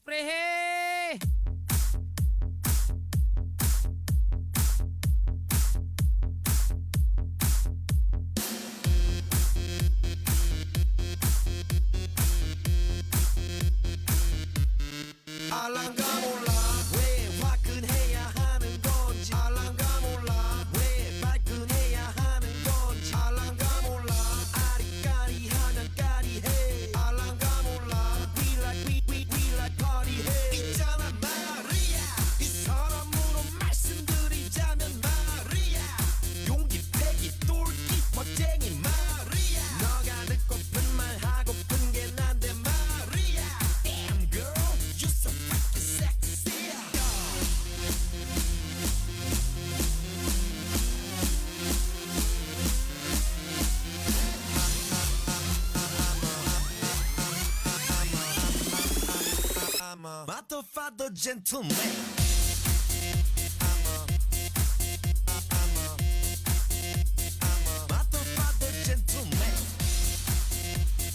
Pre! 알랑가 몰라 왜 화끈해야 하는 건지. 알랑가 몰라 왜 발끈해야 하는 건지. 알랑가 몰라 아리까리하면 까리해. 알랑가 몰라 we like we we we like party 해. 있잖아 말이야, 이 사람으로 말씀드리자면 말이야, 용기, 패기, 똘끼, 멋쟁이 말이야. 너가 듣고픈 말 하고픈 게 난데 말이야. Damn girl, you so fucking sexy. I'm a motherfucker gentleman. I'm a, I'm a, I'm a motherfucker gentleman.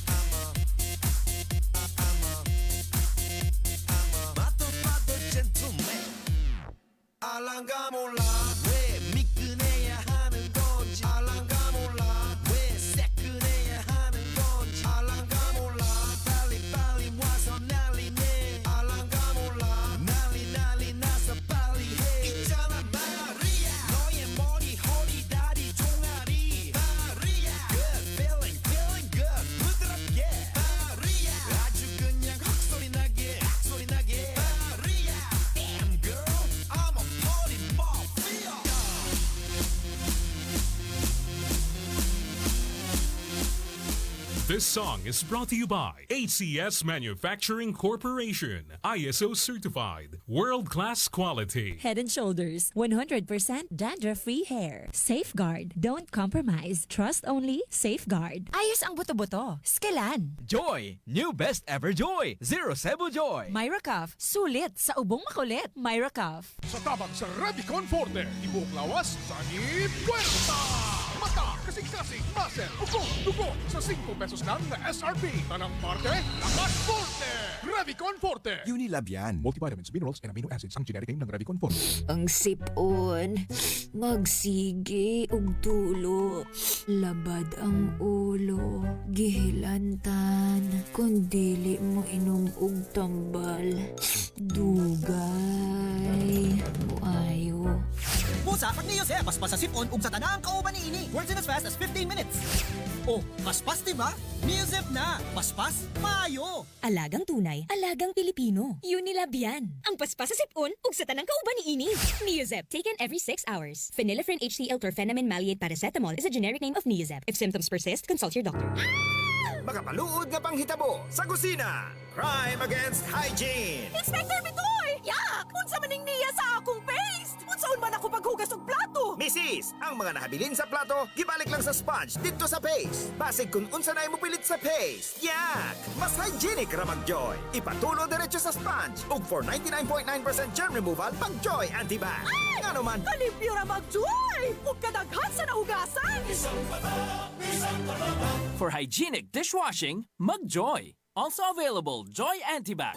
I'm a, I'm a, I'm a motherfucker gentleman. 알랑가 몰라 왜 미끈해야 하는 건지. 알랑가 몰라 왜 새끈해야 하는 건지. 알랑가 몰라 빨리 빨리 와서 난리네. 알랑가 몰라 난리 난리 나서 빨리 해. 있잖아 말이야, 너의 머리, 허리, 다리, 종아리 말이야. Good feeling, feeling good. 부드럽게 말이야. 아주 그냥 헉소리 나게, 소리 나게 말이야. Damn girl, I'm a party mafia. This song is brought to you by ACS Manufacturing Corporation, ISO certified, world class quality. Head and Shoulders, 100% dandruff-free hair. Safeguard, don't compromise. Trust only, Safeguard. Ayos ang buto-buto. Skelan. Joy! New best ever Joy! Zero Sebo Joy! Myra Cough, sulit sa ubong makulit. Myra Cough. Sa tabang sa Revicon Forte, tibuok lawas, sanib, puwersa! Mata, kasing-kasing, muscle, ugong, dugo, sa 5 pesos lang na SRP. Tanang parte, lakas forte! Revicon Forte! Unilab yan. Multivitamins, minerals, and amino acids ang generic name ng Revicon Forte. Ang sipon, magsige og tulo. Labad ang ulo, gihilantan. Kung dili mo inom og tambal, dugay. Muayo. Busa, pag Neozep, paspas sa sipon ug sa tanang kauban niini. Works in as fast as 15 minutes. Oh, paspas diba? Neozep na! Paspas, maayo! Alagang tunay, alagang Pilipino. Unilab yan. Ang paspas sa sipon ug sa tanang kauban niini. Neozep, taken every 6 hours. Phenylephrine HCl chlorphenamine maleate paracetamol is a generic name of Neozep. If symptoms persist, consult your doctor. Makapaluod nga panghitabo sa kusina. Crime against hygiene. Inspector Bitoy! Yak! Unsa maning niya sa akong paste? Unsaon man ako paghugas og plato? Misis, ang mga nahabilin sa plato, gibalik lang sa sponge dito sa paste. Basig kung unsa na imo pilit sa paste. Yak! Mas hygienic ra mag-Joy. Ipatulo diretso sa sponge. Ug for 99.9% germ removal, pag Joy Antibac. Ngano man? Kalimpyo ra mag-Joy! Ug kadaghan sa nahugasan! For hygienic dishwashing, Mug Joy. Also available, Joy Antibac.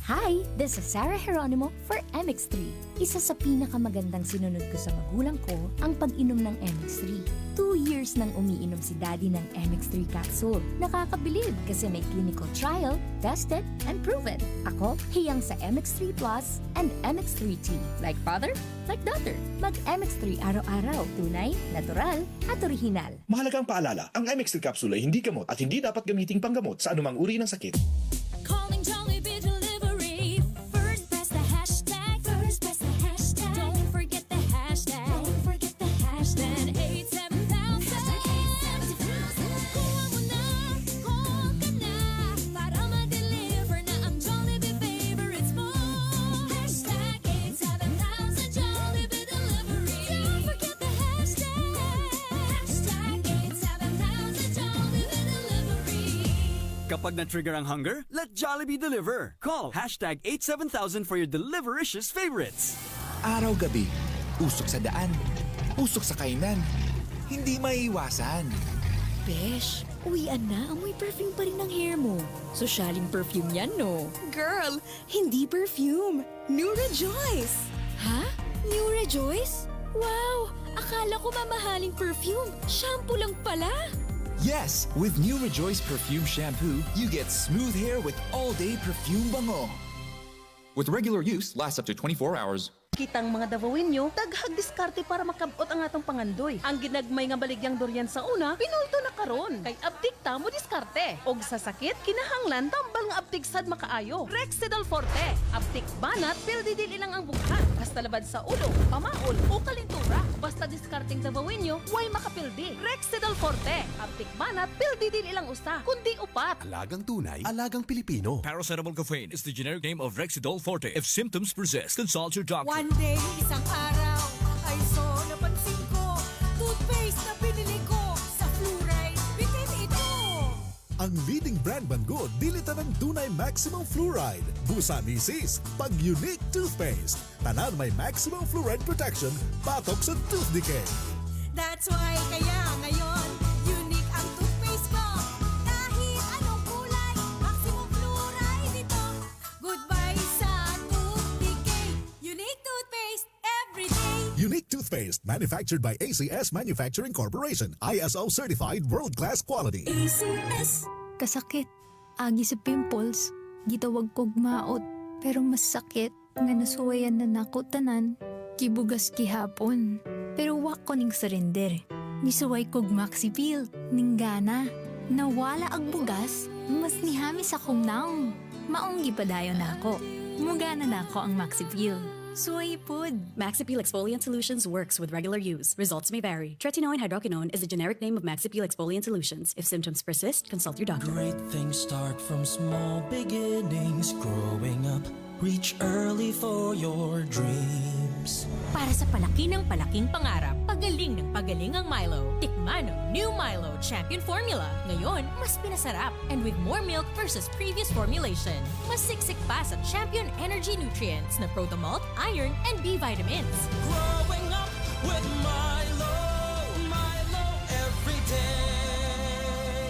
Hi, this is Sarah Geronimo for MX3. Isa sa pinakamagandang sinunod ko sa magulang ko ang pag-inom ng MX3. 2 years nang umiinom si Daddy ng MX3 capsule. Nakakabilib kasi may clinical trial, tested, and proven. Ako, hiyang sa MX3 Plus and MX3T. Like father, like daughter. Mag MX3 araw-araw. Tunay, natural, at original. Mahalagang paalala, ang MX3 capsule ay hindi gamot at hindi dapat gamiting panggamot sa anumang uri ng sakit. Calling Jollibee Delivery. First press the hashtag. First press the hashtag. Don't forget the hashtag. Don't forget the hashtag. Then 87000. Kuha mo na, call ka na para ma-deliver na ang Jollibee favorites mo. #87000 Jollibee Delivery. Don't forget the hashtag. #87000 Jollibee Delivery. Kapag na-trigger ang hunger, let Jollibee deliver. Call #87000 for your delivericious favorites. Araw-gabi, usok sa daan, usok sa kainan, hindi maiiwasan. Besh, Uwian na, amoy perfume pa rin ang hair mo. Sosyaling perfume yan, no? Girl, hindi perfume. New Rejoice! Ha? New Rejoice? Wow! Akala ko mamahaling perfume. Shampoo lang pala. Yes, with new Rejoice Perfume Shampoo, you get smooth hair with all-day perfume bango. With regular use, lasts up to 24 hours. Kitang mga Davaoenyo, daghag diskarte para makabot ang atong pangandoy. Ang ginagmay nga baligyang durian sa una, pinulto na karon. Kay abtik ta mo diskarte. Og sa sakit, kinahanglan tambal nga abtik sad makaayo. Rexidol Forte, abtik banat, pildi dili lang ang bughat. Basta labad sa ulo, pamaol o kalintura. Basta diskarteng Davaoenyo, way makapildi. Rexidol Forte, abtik banat, pildi dili lang usa, kundi upat. Alagang tunay, alagang Pilipino. Paracetamol caffeine is the generic name of Rexidol Forte. If symptoms persist, consult your doctor. One day, isang araw, ay so napansin ko, toothpaste na binili ko, sa fluoride, bitin ito. Ang leading brand man gud dili tanang dunay maximum fluoride. Busa misis, pag Unique toothpaste. Tanan may maximum fluoride protection batok sa tooth decay. That's why kaya ngayon, unique ang toothpaste ko. Kahit anong kulay, maximum fluoride ito. Goodbye sa tooth decay. Unique toothpaste every day. Unique toothpaste manufactured by ACS Manufacturing Corporation. ISO certified world-class quality. ACS. Kasakit. Agi sa pimples. Gitawag kog maot. Pero mas sakit nga nasuwayan na nako tanan. Gibugas gihapon. Pero wa ko ning surrender. Nisuway kog Maxi Peel. Ninggana. Nawala ang bugas, mas nihamis akong naong. Maong gipadayon nako. Mugana nako ang Maxi Peel. Suway pod. Maxipeel Exfoliant Solutions works with regular use. Results may vary. Tretinoin hydroquinone is the generic name of Maxipeel Exfoliant Solutions. If symptoms persist, consult your doctor. Great things start from small beginnings. Growing up, reach early for your dreams. Para sa palaki ng palaking pangarap, pagaling ng pagaling ang Milo. Tikman ang new Milo Champion Formula. Ngayon, mas pinasarap and with more milk versus previous formulation. Mas siksik pa sa Champion Energy Nutrients na Protomalt, Iron, and B vitamins. Growing up with Milo, Milo every day.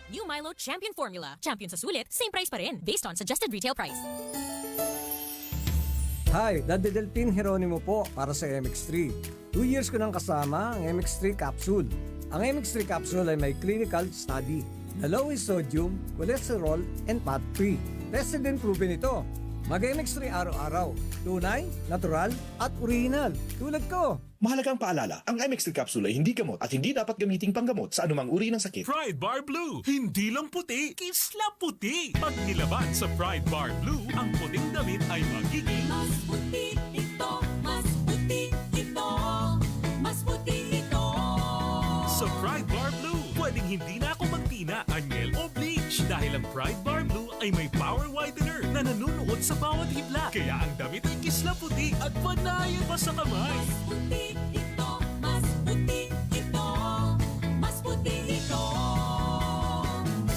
New Milo Champion Formula. Champion sa sulit, same price pa rin. Based on suggested retail price. Hi, Daddy Delphine Geronimo po para sa MX3. 2 years ko nang kasama ang MX3 capsule. Ang MX3 capsule ay may clinical study na low in sodium, cholesterol, and fat-free. Tested and proven ito. Mag-MX3 araw-araw. Tunay, natural, at original. Tulad ko. Mahalagang paalala, ang MX3 capsule ay hindi gamot at hindi dapat gamiting panggamot sa anumang uri ng sakit. Pride Bar Blue. Hindi lang puti, kislap puti. Pag nilaban sa Pride Bar Blue, ang puting damit ay magiging Mas puti ito, mas puti ito, mas puti ito. Sa Pride Bar Blue, pwedeng hindi na ako magtina, anyel o bleach dahil ang Pride Bar Blue ay may power whitener na nanunuot sa bawat hibla. Kaya ang damit ay kislap puti at panayan pa sa kamay. Mas puti ito, mas puti ito, mas puti ito.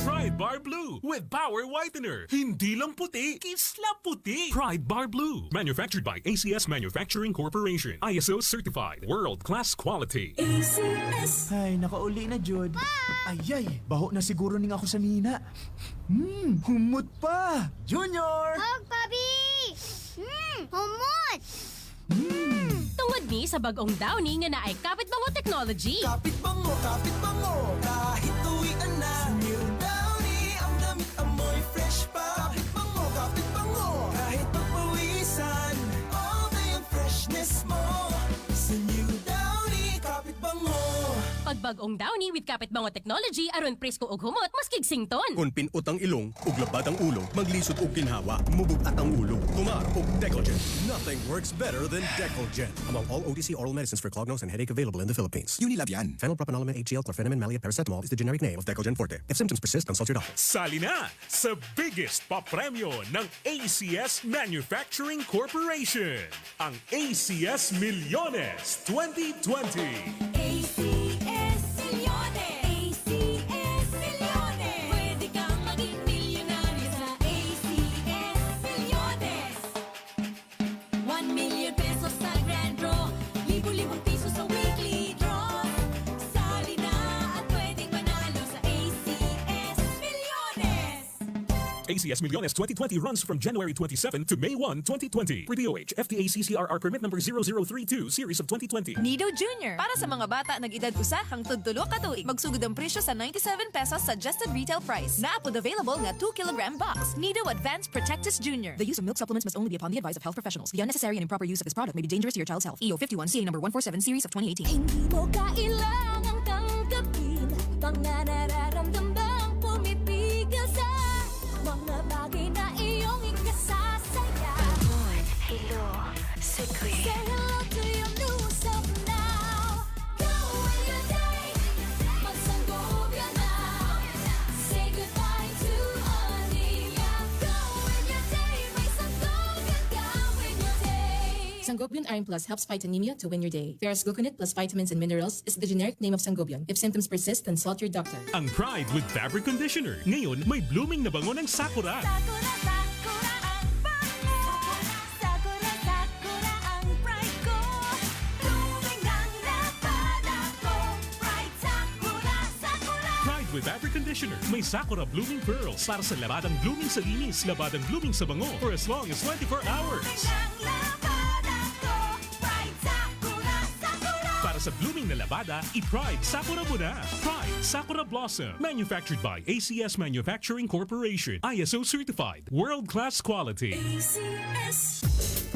Pride Bar Blue with Power Whitener. Hindi lang puti, kislap puti. Pride Bar Blue. Manufactured by ACS Manufacturing Corporation. ISO certified. World-class quality. ACS. Ay, nakauli na, Jud. Ayay, baho na siguro ning ako sanina. Humot pa! Junior! Hug, Papi! Humot! Tungod ni sa bag-ong Downy nga naay kapit bango technology. Kapit bango, kahit uwian na. New Downy, ang damit amoy fresh pa. Kapit bango, kahit pagpawisan. All day ang freshness mo. Sa New Downy, kapit bango. Pag bag-ong Downy with kapit bango technology aron presko ug humot maski sington. Kung pinut ang ilong ug labad ang ulo, maglisod og ginhawa, mubugat ang ulo. Tumar og Decolgen. Nothing works better than Decolgen. Among all OTC oral medicines for clogged nose and headache available in the Philippines. Unilab yan. Phenylpropanolamine HCl chlorphenamine maleate paracetamol is the generic name of Decolgen Forte. If symptoms persist, consult your doctor. Sali na sa biggest papremyo ng ACS Manufacturing Corporation, ang ACS Millones 2020. ACS Millones. ACS Millones. Pwede kang maging milyonaryo sa ACS Millones. 1 million pesos sa grand draw. Libo-libong piso sa weekly draw. Sali na at pwedeng manalo sa ACS. ACS Millones 2020 runs from January 27 to May 1, 2020. For DOH, FDA CCRR permit number 0032, series of 2020. Nido Junior. Para sa mga bata nag-edad 1 hangtod 3 ka tuig. Magsugod ang presyo sa ₱97 suggested retail price. Naa pod available nga 2 kilogram box. Nido Advanced Protectus Junior. The use of milk supplements must only be upon the advice of health professionals. The unnecessary and improper use of this product may be dangerous to your child's health. EO 51 CA number 147, series of 2018. Hindi mo kailangang tanggapin mga nararamdamang pumipigil sa mga bagay na iyong ikasasaya. Hello, Say hello to your new self now. Go with your day. Magsanggobyan na. Say goodbye to anemia. Go with your day. May Sangobion ka with your day. Sangobion Iron Plus helps fight anemia to win your day. Ferrous gluconate plus vitamins and minerals is the generic name of Sangobion. If symptoms persist, consult your doctor. Ang Pride with Fabric Conditioner. Ngayon, may blooming na bango ng Sakura. Sakura, sakura ang bango. Sakura, sakura ang pride ko. Blooming ang labada ko. Pride, sakura, sakura. Pride with Fabric Conditioner. May Sakura Blooming Pearls para sa labadang blooming sa linis, labadang blooming sa bango for as long as 24 hours. Ang labada ko. Pride, sakura, sakura. Para sa blooming na labada, i-Pride Sakura mo na. Pride Sakura Blossom. Manufactured by ACS Manufacturing Corporation. ISO certified. World-class quality. ACS.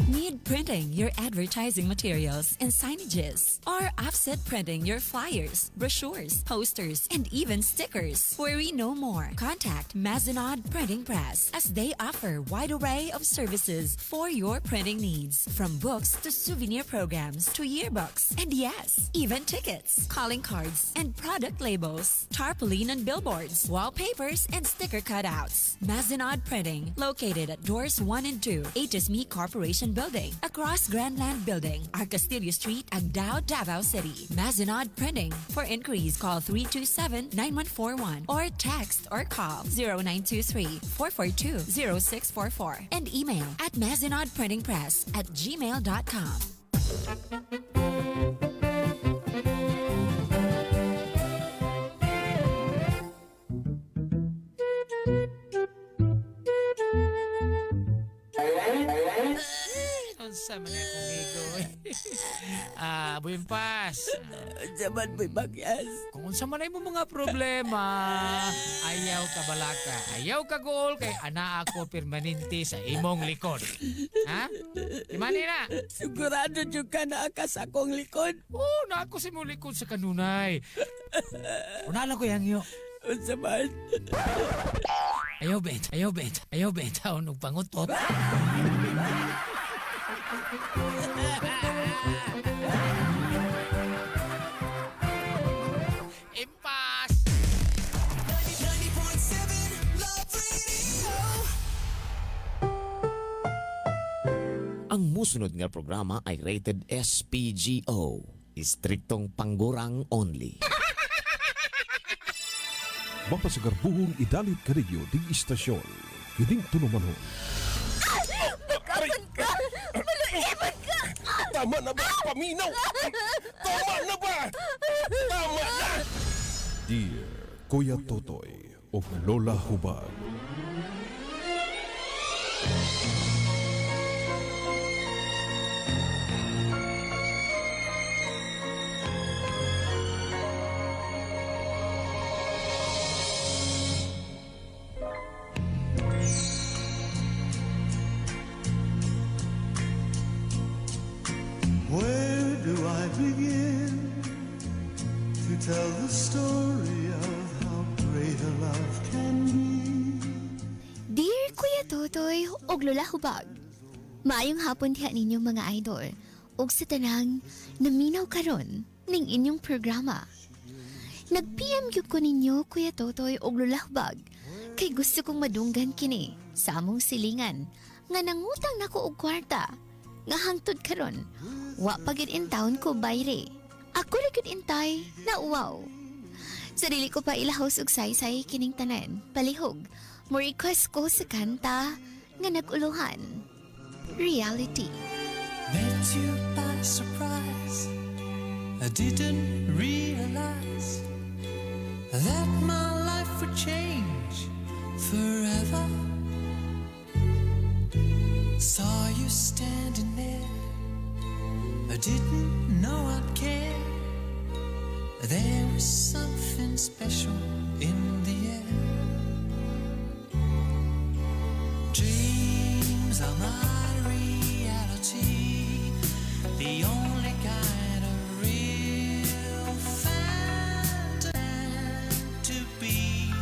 Need printing your advertising materials and signages, or offset printing your flyers, brochures, posters, and even stickers? Worry no more. Contact Mazenod Printing Press, as they offer wide array of services for your printing needs, from books to souvenir programs to yearbooks, and yes, even tickets, calling cards, and product labels, tarpaulin and billboards, wallpapers, and sticker cutouts. Mazenod Printing, located at doors 1 and 2, HSME Corporation Building, across Grandland Building, R. Castillo Street, Agdao, Davao City. Mazenod Printing. For inquiries, call 327-9141 or text or call 0923-442-0644 and email at mazenodprintingpress@gmail.com. Unsa man akong igoy? Ah, Buimpas. Unsa man, Boy Bagyas? Kung unsa man ay mo mga problema, ayaw ka balaka. Ayaw ka goal kay ana ako permanente sa imong likod. Ha? Imani na. Sigurado jud ka na ka sa akong likod? Oo, na ako sa imong likod sa kanunay. Una lang ko yang iyo. Unsa man? Ayaw bet, ayaw bet, ayaw bet, taon og pangutot. Impas! 90.7 Love Radio. Ang musunod nga programa ay rated SPGO. Istriktong panggurang only. Mapasagarbuhong idalit kadidyo ding istasyon. Kining tulumanon. Bakapan ka! Maluibad ka! Tama na ba? Paminaw! Tama na ba? Tama na! Dear Kuya Totoy ug Lola Hubag. Where do I begin to tell the story of how great a love can be? Dear Kuya Totoy ug Lola Hubag. Maayong hapon diha ninyo, mga idol, ug sa tanang naminaw karon ning inyong programa. Nag-PM gyud ko ninyo, Kuya Totoy ug Lola Hubag, kay gusto kong madunggan kini sa among silingan nga nangutang nako og kwarta nga hangtod karon wa pa gyud in town ko bayre. Ako ra gyud intay na uwaw. Sa dili ko pa ilahos og saysay kining tanan. Palihog, mo request ko sa kanta nga nag-uluhan. Reality. Met you by surprise. I didn't realize that my life would change forever. Saw you standing there. I didn't know I'd care. There was something special in the air. Dreams are my reality, the only kind of real fantasy to be.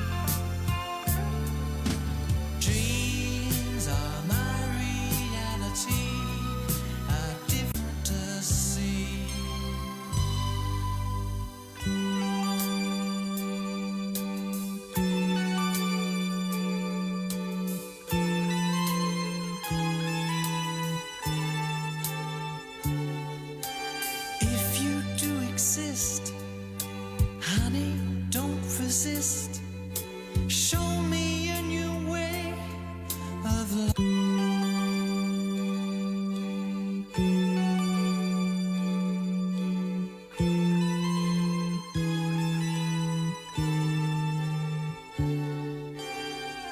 Dreams are my reality, a different to see. If you do exist, honey, don't resist. Show me a new way of life.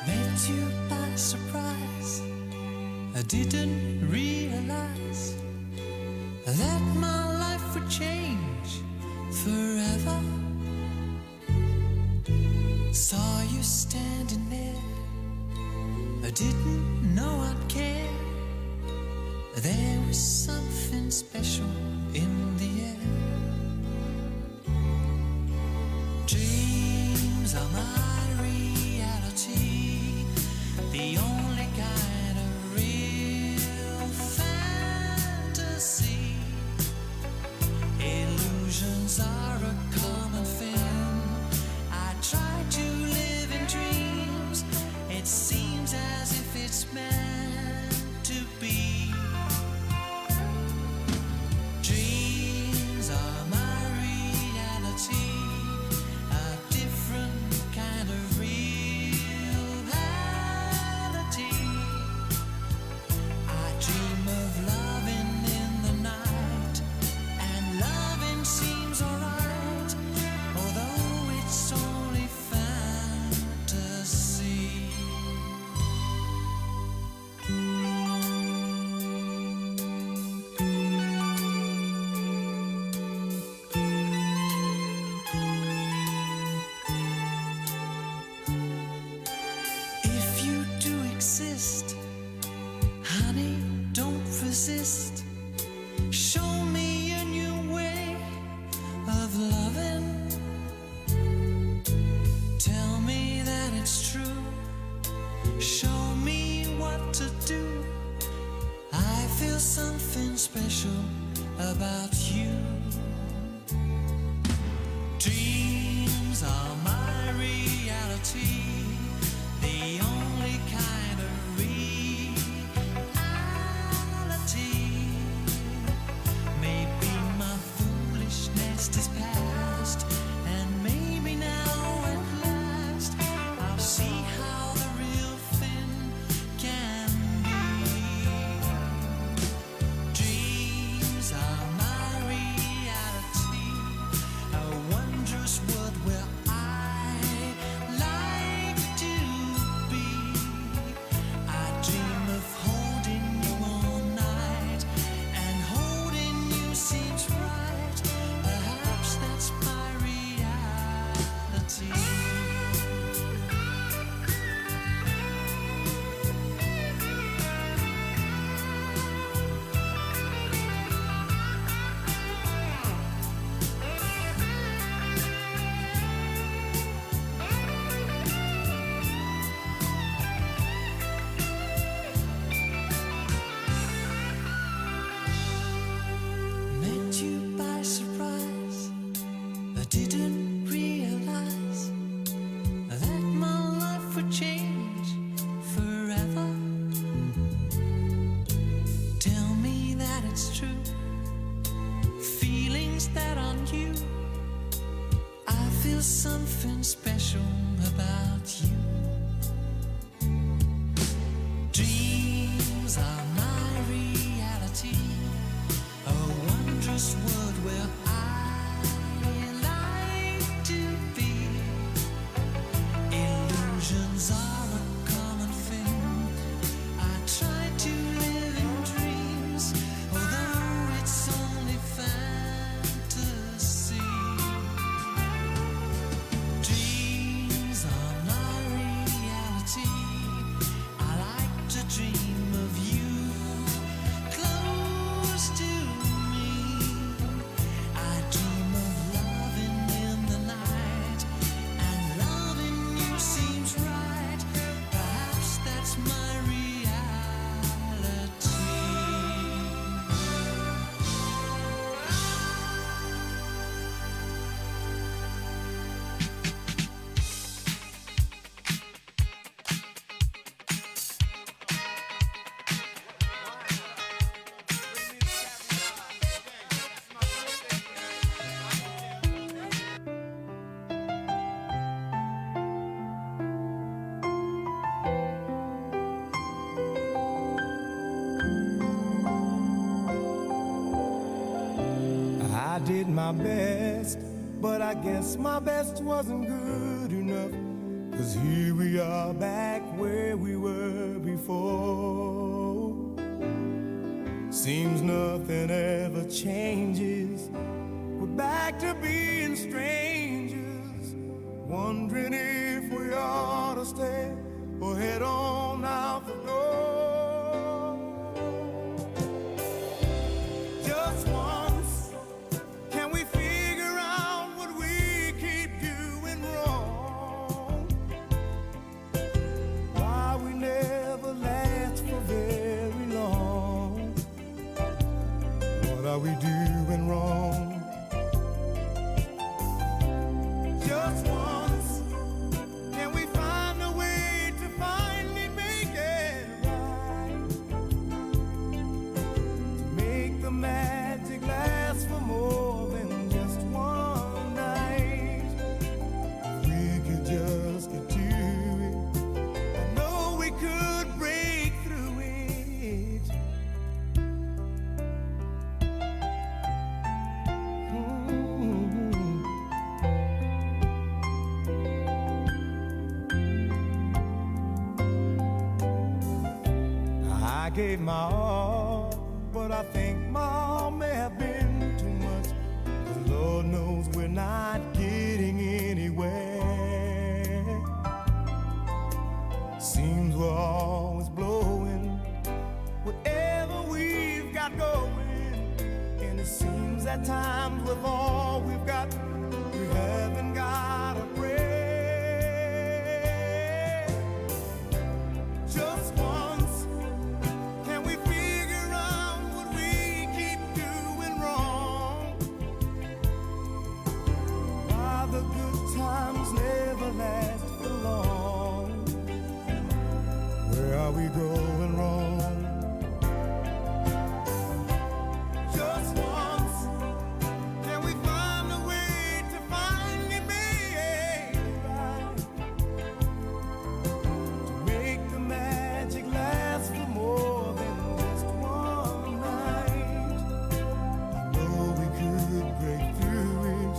Met you by surprise. I didn't realize that my life would change forever. Saw you standing there. I didn't know I'd care. There was something special in the air. Dreams are my reality, the only kind of real fantasy. Illusions are a common thing. I try to live in dreams. It seems as if it's meant to be. Dreams are my reality, a different kind of reality. I dream of loving in the night, and loving seems alright, although it's only fantasy. If you do exist, honey, don't resist. Show me a new way of loving. Tell me that it's true. Show me what to do. I feel something special about you. Dreams are my reality, the only kind of reality. Maybe my foolishness is past, and maybe now at last I'll see how the real thing can be. Dreams are my reality, a wondrous world where I like to be. I dream of holding you all night, and holding you seems right. Perhaps that's my reality. Met you by surprise. I didn't realize that my life would change forever. Tell me that it's true. Feelings that are new. I feel something special about you. Dreams are my reality, a wondrous world where I like to be. Illusions are a common thing. I try to live. my best, but I guess my best wasn't good enough. 'Cause here we are back where we were before. Seems nothing ever changes. We're back to being strangers, wondering if we ought to stay or head on out the door. Just once, can we figure out what we keep doing wrong? Why we never last for very long? What are we doing wrong? Just once, can we find a way to finally make it right? To make the magic last for more than just one night. If we could just get to it, I know we could break through it. I gave my all, but I think my all may have been too much. 'Cause Lord knows we're not getting anywhere. Seems we're always blowing whatever we've got going. And it seems at times with all we've got, we haven't got a prayer. Just once, can we figure out what we keep doing wrong? Why the good times never last for long? Where are we going wrong? Just once, can we find a way to finally make it right? To make the magic last for more than just one night. I know we could break through it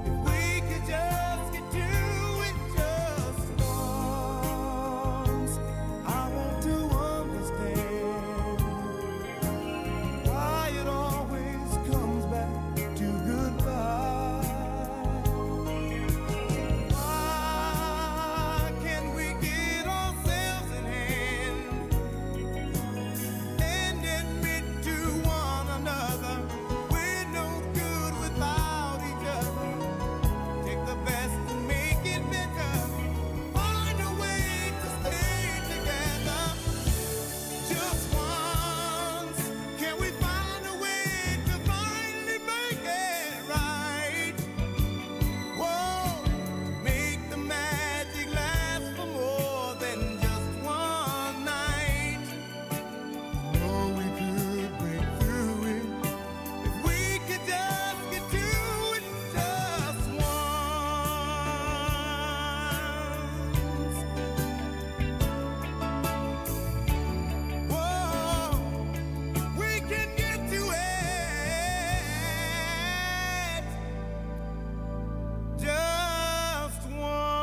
if we could just get to it just once. I want to understand why it always comes back to goodbye. Why can't we get ourselves in hand and admit to one another we're no good without each other? Take the best and make it better. Find a way to stay together. Just once, can we find a way to finally make it right? Whoa, make the magic last for more than just one night. I know we could break through it if we could just get to it just once. Whoa, we can get to it just once.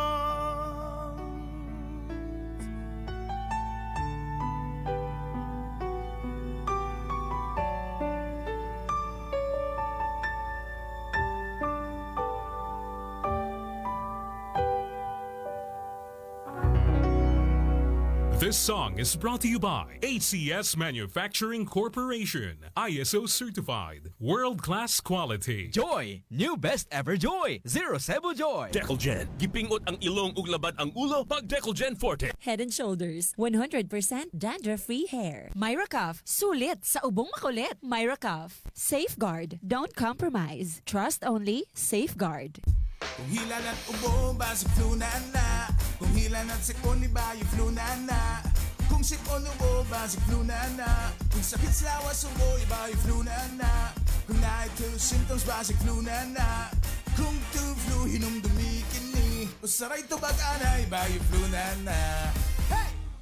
This song is brought to you by HCS Manufacturing Corporation, ISO certified, world class quality. Joy! New best ever Joy! Zero Sebo Joy! Decolgen. Gipingot ang ilong ug labad ang ulo pag Decolgen Forte. Head and Shoulders, 100% dandruff-free hair. Myra Cough, sulit sa ubong makulit. Myra Cough, safeguard, don't compromise. Trust only, safeguard. Kung hila na't ubo, basig flu na na. Kung hila na't sipon, iba yung flu na na. Kung sipon ubo, basig flu na na. Kung sakit sa lawas ubo, iba yung flu na na. Kung naay two symptoms, basig flu na na. Kung two flu, hinumdumi kini. Usaray tubag ana, iba yung flu na na.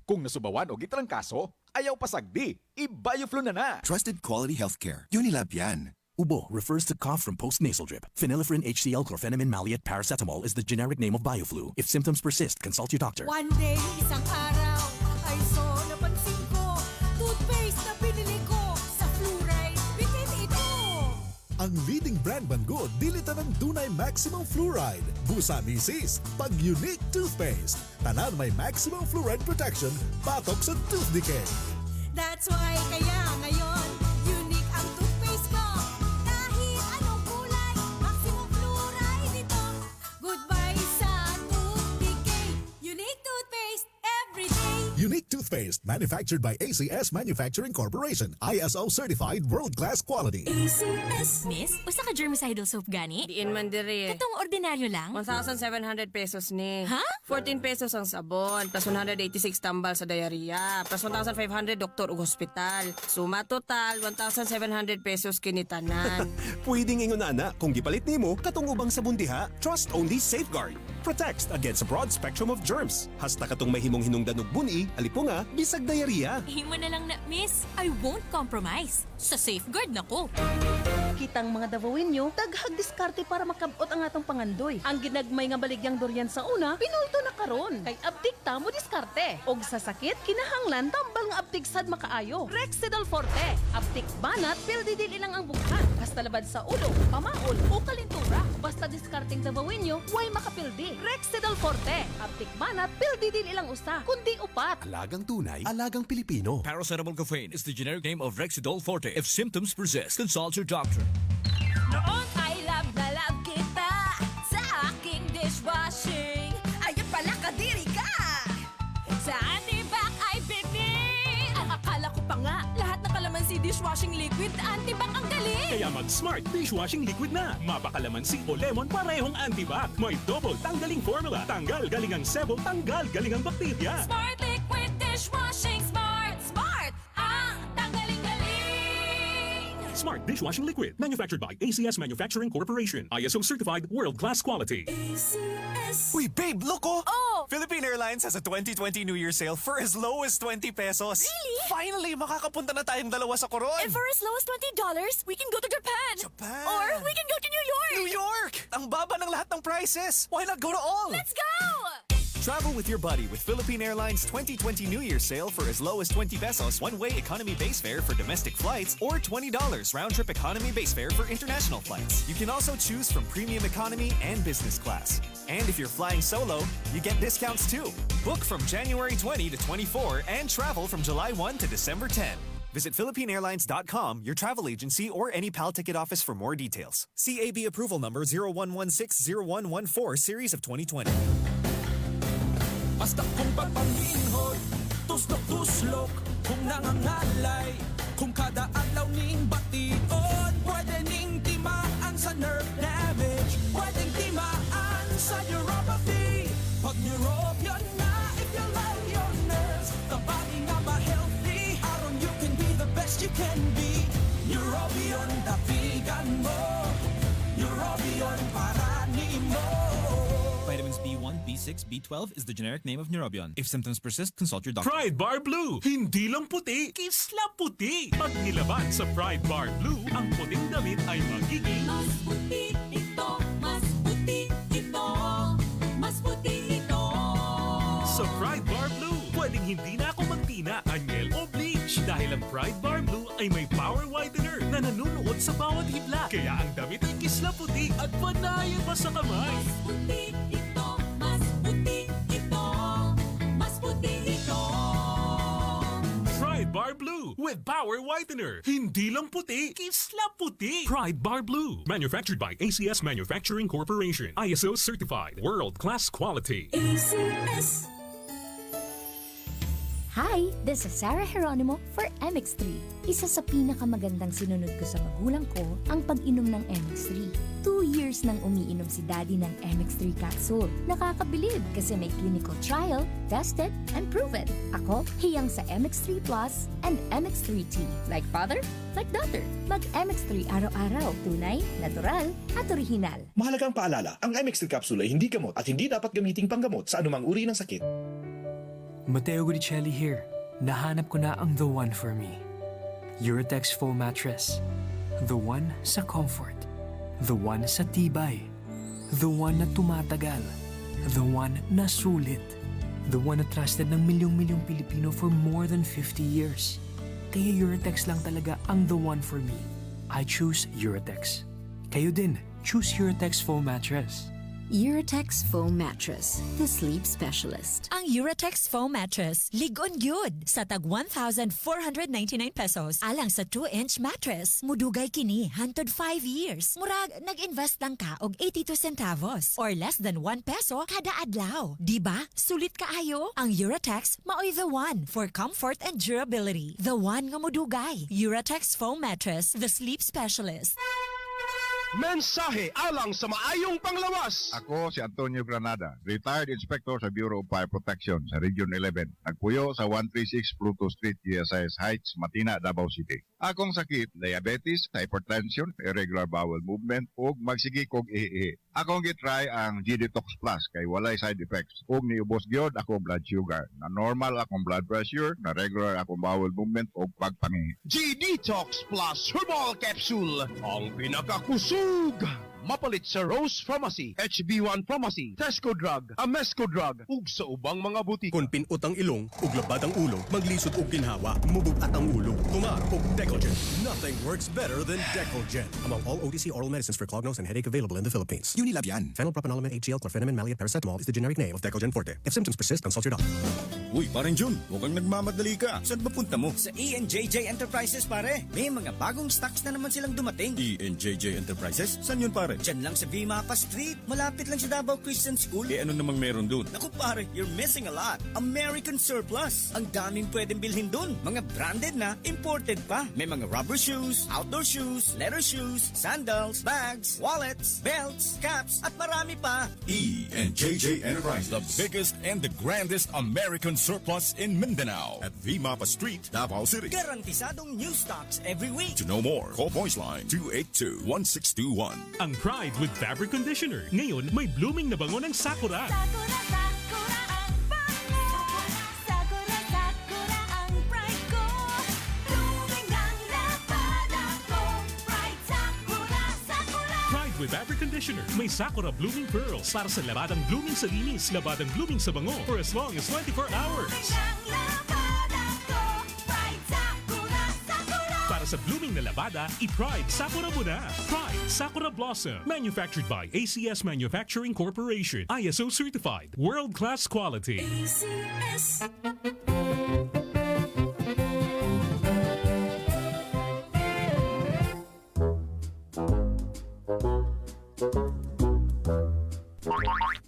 Kung nasubawan o gitrangkaso, ayaw pasagdi. I-Bioflu na na. Trusted quality healthcare. Unilab yan. Ubo refers to cough from post-nasal drip. Phenylephrine HCl chlorphenamine maleate paracetamol is the generic name of Bioflu. If symptoms persist, consult your doctor. One day, isang araw, ay so napansin ko, toothpaste na binili ko sa fluoride, bitin ito. Ang leading brand man gud dili tanang dunay maximum fluoride. Busa misis, pag Unique toothpaste. Tanan may maximum fluoride protection batok sa tooth decay. That's why kaya ngayon, unique ang toothpaste ko. Kahit anong kulay, maximum fluoride ito. Goodbye sa tooth decay. Unique toothpaste every day. Unique toothpaste manufactured by ACS Manufacturing Corporation. ISO certified world-class quality. ACS. Miss, usa ka germicidal soap gani? Diin man diri. Katong ordinaryo lang? 1,700 pesos ni. Ha? 14 pesos ang sabon, plus 186 tambal sa diarrhea, plus 1,500 doktor ug hospital. Suma total, 1,700 pesos kinitanan. Pwedeng ingon ana kung gipalit nimo katong ubang sabon diha. Trust only Safeguard. Protects against a broad spectrum of germs. Hasta katong mahimong hinungdan og buni, alipunga, bisag diarrhea. Himo na lang na, miss. I won't compromise. Sa Safeguard na ko. Kitang mga Davaoenyo, daghag diskarte para makabot ang atong pangandoy. Ang ginagmay nga baligyang durian sa una, pinulto na karon. Kay abtik ta mo diskarte. Og sa sakit, kinahanglan tambal nga abtik sad makaayo. Rexidol Forte, abtik banat, pildi dili lang ang bughat. Basta labad sa ulo, pamaol o kalintura. Basta diskarteng Davaoenyo, way makapildi. Rexidol Forte, abtik banat, pildi dili lang usa, kundi upat. Alagang tunay, alagang Pilipino. Paracetamol caffeine is the generic name of Rexidol Forte. If symptoms persist, consult your doctor. Noon ay love na love kita sa aking dishwashing. Ayun pala, kadiri ka! Sa antibac ay bitin! Ang akala ko pa nga, lahat ng kalamansi dishwashing liquid, antibac ang galing! Kaya mag-Smart dishwashing liquid na. Mapakalamansi o lemon, parehong antibac. May double tanggaling formula. Tanggal galing ang sebo, tanggal galing ang bakterya. Smart Liquid Dishwashing Smart! Smart! Ang tanggaling-galing! Smart dishwashing liquid. Manufactured by ACS Manufacturing Corporation. ISO certified world-class quality. ACS. Uy, babe, look oh! Oh! Philippine Airlines has a 2020 New Year sale for as low as 20 pesos. Really? Finally, makakapunta na tayong dalawa sa Coron. And for as low as $20, we can go to Japan! Japan! Or we can go to New York! New York! Ang baba ng lahat ng prices! Why not go to all? Let's go! Travel with your buddy with Philippine Airlines 2020 New Year sale for as low as 20 pesos one-way economy base fare for domestic flights or $20 round-trip economy base fare for international flights. You can also choose from premium economy and business class. And if you're flying solo, you get discounts too. Book from January 20 to 24 and travel from July 1 to December 10. Visit PhilippineAirlines.com, your travel agency, or any PAL ticket office for more details. CAB approval number 01160114, series of 2020. Basta kung papaminhod, tuslok-tuslok, kung nangangalay, kung kada adlaw ning bation, pwede ning timaan sa nerve damage, pwedeng timaan sa neuropathy. Pag Neurobion na, if you love your nerves, the body nga ma-healthy, aron you can be the best you can be. Neurobion, dapigan mo. Neurobion, para nimo. Vitamins B1, B6, B12 is the generic name of Neurobion. If symptoms persist, consult your doctor. Pride Bar Blue. Hindi lang puti, kislap puti. Pag nilaban sa Pride Bar Blue, ang puting damit ay magiging Mas puti ito, mas puti ito, mas puti ito. Sa Pride Bar Blue, pwedeng hindi na ako magtina, anyel o bleach. Dahil ang Pride Bar Blue ay may power whitener na nanunuot sa bawat hibla. Kaya ang damit ay kislap puti at panayan pa sa kamay. Mas puti ito, mas puti ito, mas puti ito. Pride Bar Blue with Power Whitener. Hindi lang puti, kislap puti. Pride Bar Blue. Manufactured by ACS Manufacturing Corporation. ISO certified. World-class quality. ACS. Hi, this is Sarah Geronimo for MX3. Isa sa pinakamagandang sinunod ko sa magulang ko ang pag-inom ng MX3. 2 years nang umiinom si Daddy ng MX3 capsule. Nakakabilib kasi may clinical trial, tested, and proven. Ako, hiyang sa MX3 Plus and MX3T. Like father, like daughter. Mag MX3 araw-araw. Tunay, natural, at original. Mahalagang paalala, ang MX3 capsule ay hindi gamot at hindi dapat gamiting panggamot sa anumang uri ng sakit. Matteo Guidicelli here. Nahanap ko na ang the one for me. Uratex foam mattress. The one sa comfort. The one sa tibay. The one na tumatagal. The one na sulit. The one na trusted ng milyong-milyong Pilipino for more than 50 years. Kaya Uratex lang talaga ang the one for me. I choose Uratex. Kayo din, choose Uratex Foam Mattress. Uratex Foam Mattress, the sleep specialist. Ang Uratex Foam Mattress, ligon gyud sa tag 1,499 pesos alang sa 2-inch mattress. Mudugay kini hantod 5 years. Murag nag-invest lang ka og 82 centavos or less than 1 peso kada adlaw. Di ba? Sulit kaayo. Ang Uratex maoy the one for comfort and durability. The one nga mudugay. Uratex Foam Mattress, the sleep specialist. Mensahe alang sa maayong panglawas. Ako si Antonio Granada, retired inspector sa Bureau of Fire Protection sa Region 11. Nagpuyo sa 136 Pluto Street, GSIS Heights, Matina, Davao City. Akong sakit, diabetes, hypertension, irregular bowel movement, ug magsige kog ihi. Akong gitry ang G-Detox Plus kay walay side effects. Ug niubos gyud akong blood sugar. Na normal akong blood pressure, na regular akong bowel movement ug pagpangihi. G-Detox Plus Herbal Capsule. Ang pinakakusog. Mapalit sa Rose Pharmacy, HB1 Pharmacy, Tesco Drug, Amesco Drug, ug sa ubang mga butik. Kung pinut ang ilong ug labad ang ulo, maglisod og ginhawa, mubugat ang ulo. Tumar og Decolgen. Nothing works better than Decolgen. Among all OTC oral medicines for clogged nose and headache available in the Philippines. Unilab yan. Phenylpropanolamine HCl chlorphenamine maleate paracetamol is the generic name of Decolgen Forte. If symptoms persist, consult your doctor. Uy, pareng Jun, mukhang nagmamadali ka. Saan ba punta mo? Sa ENJJ Enterprises, pare. May mga bagong stocks na naman silang dumating. ENJJ Enterprises? Saan yun, pare? Diyan lang sa V. Mapa Street. Malapit lang sa Davao Christian School. Eh, ano namang meron dun? Naku pare, you're missing a lot. American Surplus. Ang daming pwedeng bilhin dun. Mga branded na, imported pa. May mga rubber shoes, outdoor shoes, leather shoes, sandals, bags, wallets, belts, caps, at marami pa. E and JJ Enterprises. The biggest and the grandest American surplus in Mindanao at V. Mapa Street, Davao City. Garantisadong new stocks every week. To know more, call voice line 282-1621. Ang Pride with Fabric Conditioner. Ngayon, may blooming na bango ng Sakura. Sakura, sakura ang bango. Sakura, sakura ang pride ko. Blooming ang labada ko. Pride, sakura, sakura. Pride with Fabric Conditioner. May Sakura Blooming Pearls para sa labadang blooming sa linis, labadang blooming sa bango for as long as 24 hours. Ang labada ko. Pride, sakura, sakura. Para sa blooming na labada, i-Pride Sakura mo na. Pride Sakura Blossom. Manufactured by ACS Manufacturing Corporation. ISO certified. World-class quality. ACS.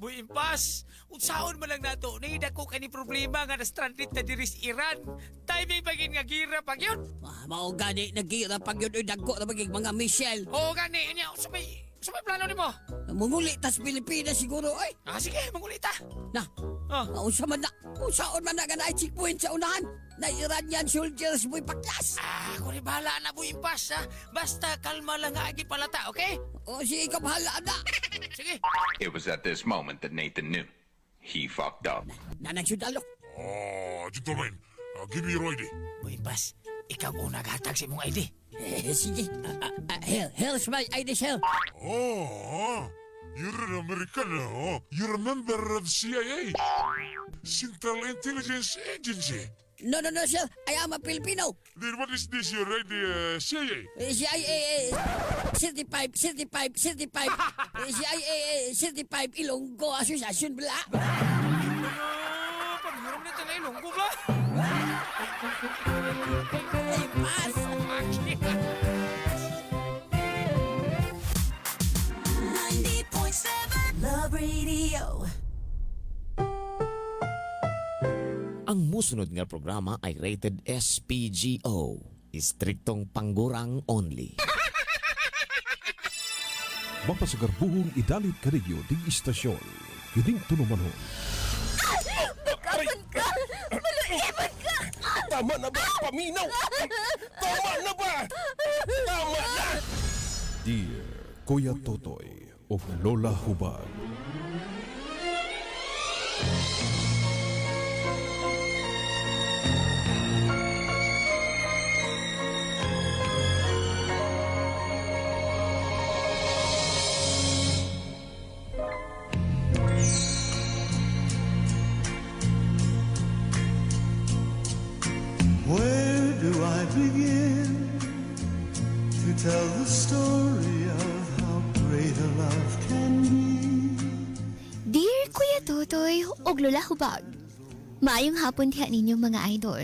Boy Impas, unsaon man lang nato, nahidako kani problema nga na-stranded na diri sa Iran. Timing pagin nga gira pag yun. Ah, mao gani nagira pag yun oy dagko na magig mga missile. Oo gani niya, sa may plano nimo? Manguli tas Pilipinas siguro ay. Ah sige, manguli ta. Na. Oh. Unsa man na, unsaon man na nga naay checkpoint sa unahan. Na Iranian soldiers boy paklas. Ah, ako rin bahala na Boy Impas ha. Basta kalma lang nga agi palata, okay? O sige, ikaw bahala na. Sige. It was at this moment that Nathan knew. He fucked up. Nanang sundalo. Oh, gentlemen, give me your ID. Boy Impas, ikaw una gatag sa imong ID. Eh, sige. Here, here's my ID, sir. Oh, you're an American, oh. You're a member of CIA, Central Intelligence Agency. No, no, no, sir. I am a Filipino. Then what is this your ID, CIA? Eh, CIA, 65, 65, 65. Eh, CIA, 65, Ilonggo Association, bla. Ah, paghurom na tayo Ilonggo ba? Ay, pas. 90.7 Love Radio. Ang musunod nga programa ay rated SPGO. Istriktong panggurang only. Mapasagarbuhong idalit kanigyo ding istasyon. Kining tulumanon. Bakapan ka! Maluibon ka! Tama na ba? Paminaw! Tama na ba? Tama na! Dear Kuya Totoy of Lola Hubag. ug Lola Hubag. Maayong hapon diha ninyo mga idol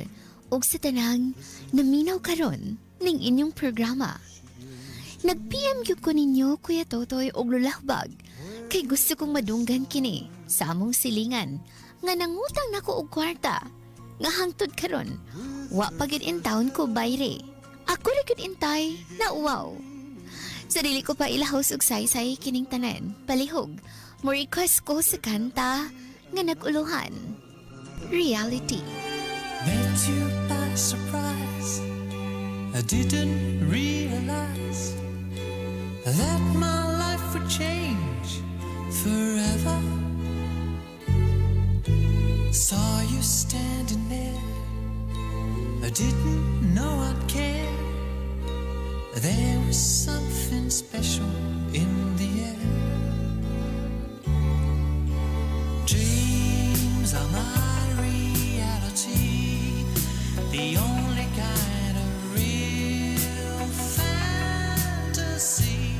ug sa tanang naminaw karon ning inyong programa. Nag-PM gyud ko ninyo, Kuya Totoy ug Lola Hubag, kay gusto kong madunggan kini sa among silingan nga nangutang nako og kwarta nga hangtod karon wa pa gyud in town ko bayre. Ako ra gyud intay na uwaw. Sa dili ko pa ilahos og saysay kining tanan. Palihog, mo request ko sa kanta nga nag-uluhan. Reality. Met you by surprise. I didn't realize that my life would change forever. Saw you standing there. I didn't know I'd care. There was something special in the air. Dreams are my reality, the only kind of real fantasy.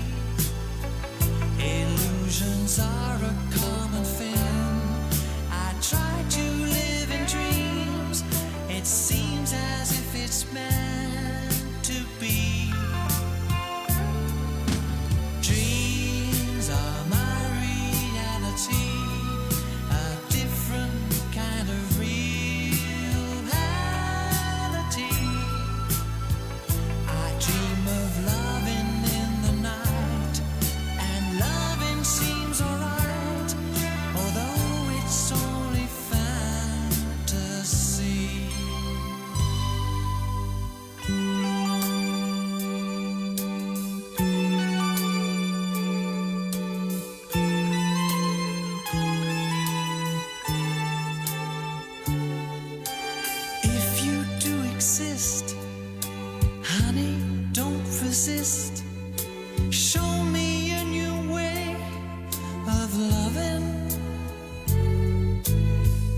Illusions are a common thing. I try to live in dreams. It seems as if it's meant to be. Dreams are my reality, a different kind of reality. I dream of loving in the night, and loving seems alright, although it's only fantasy. If you do exist, honey, don't resist. Show me a new way of loving.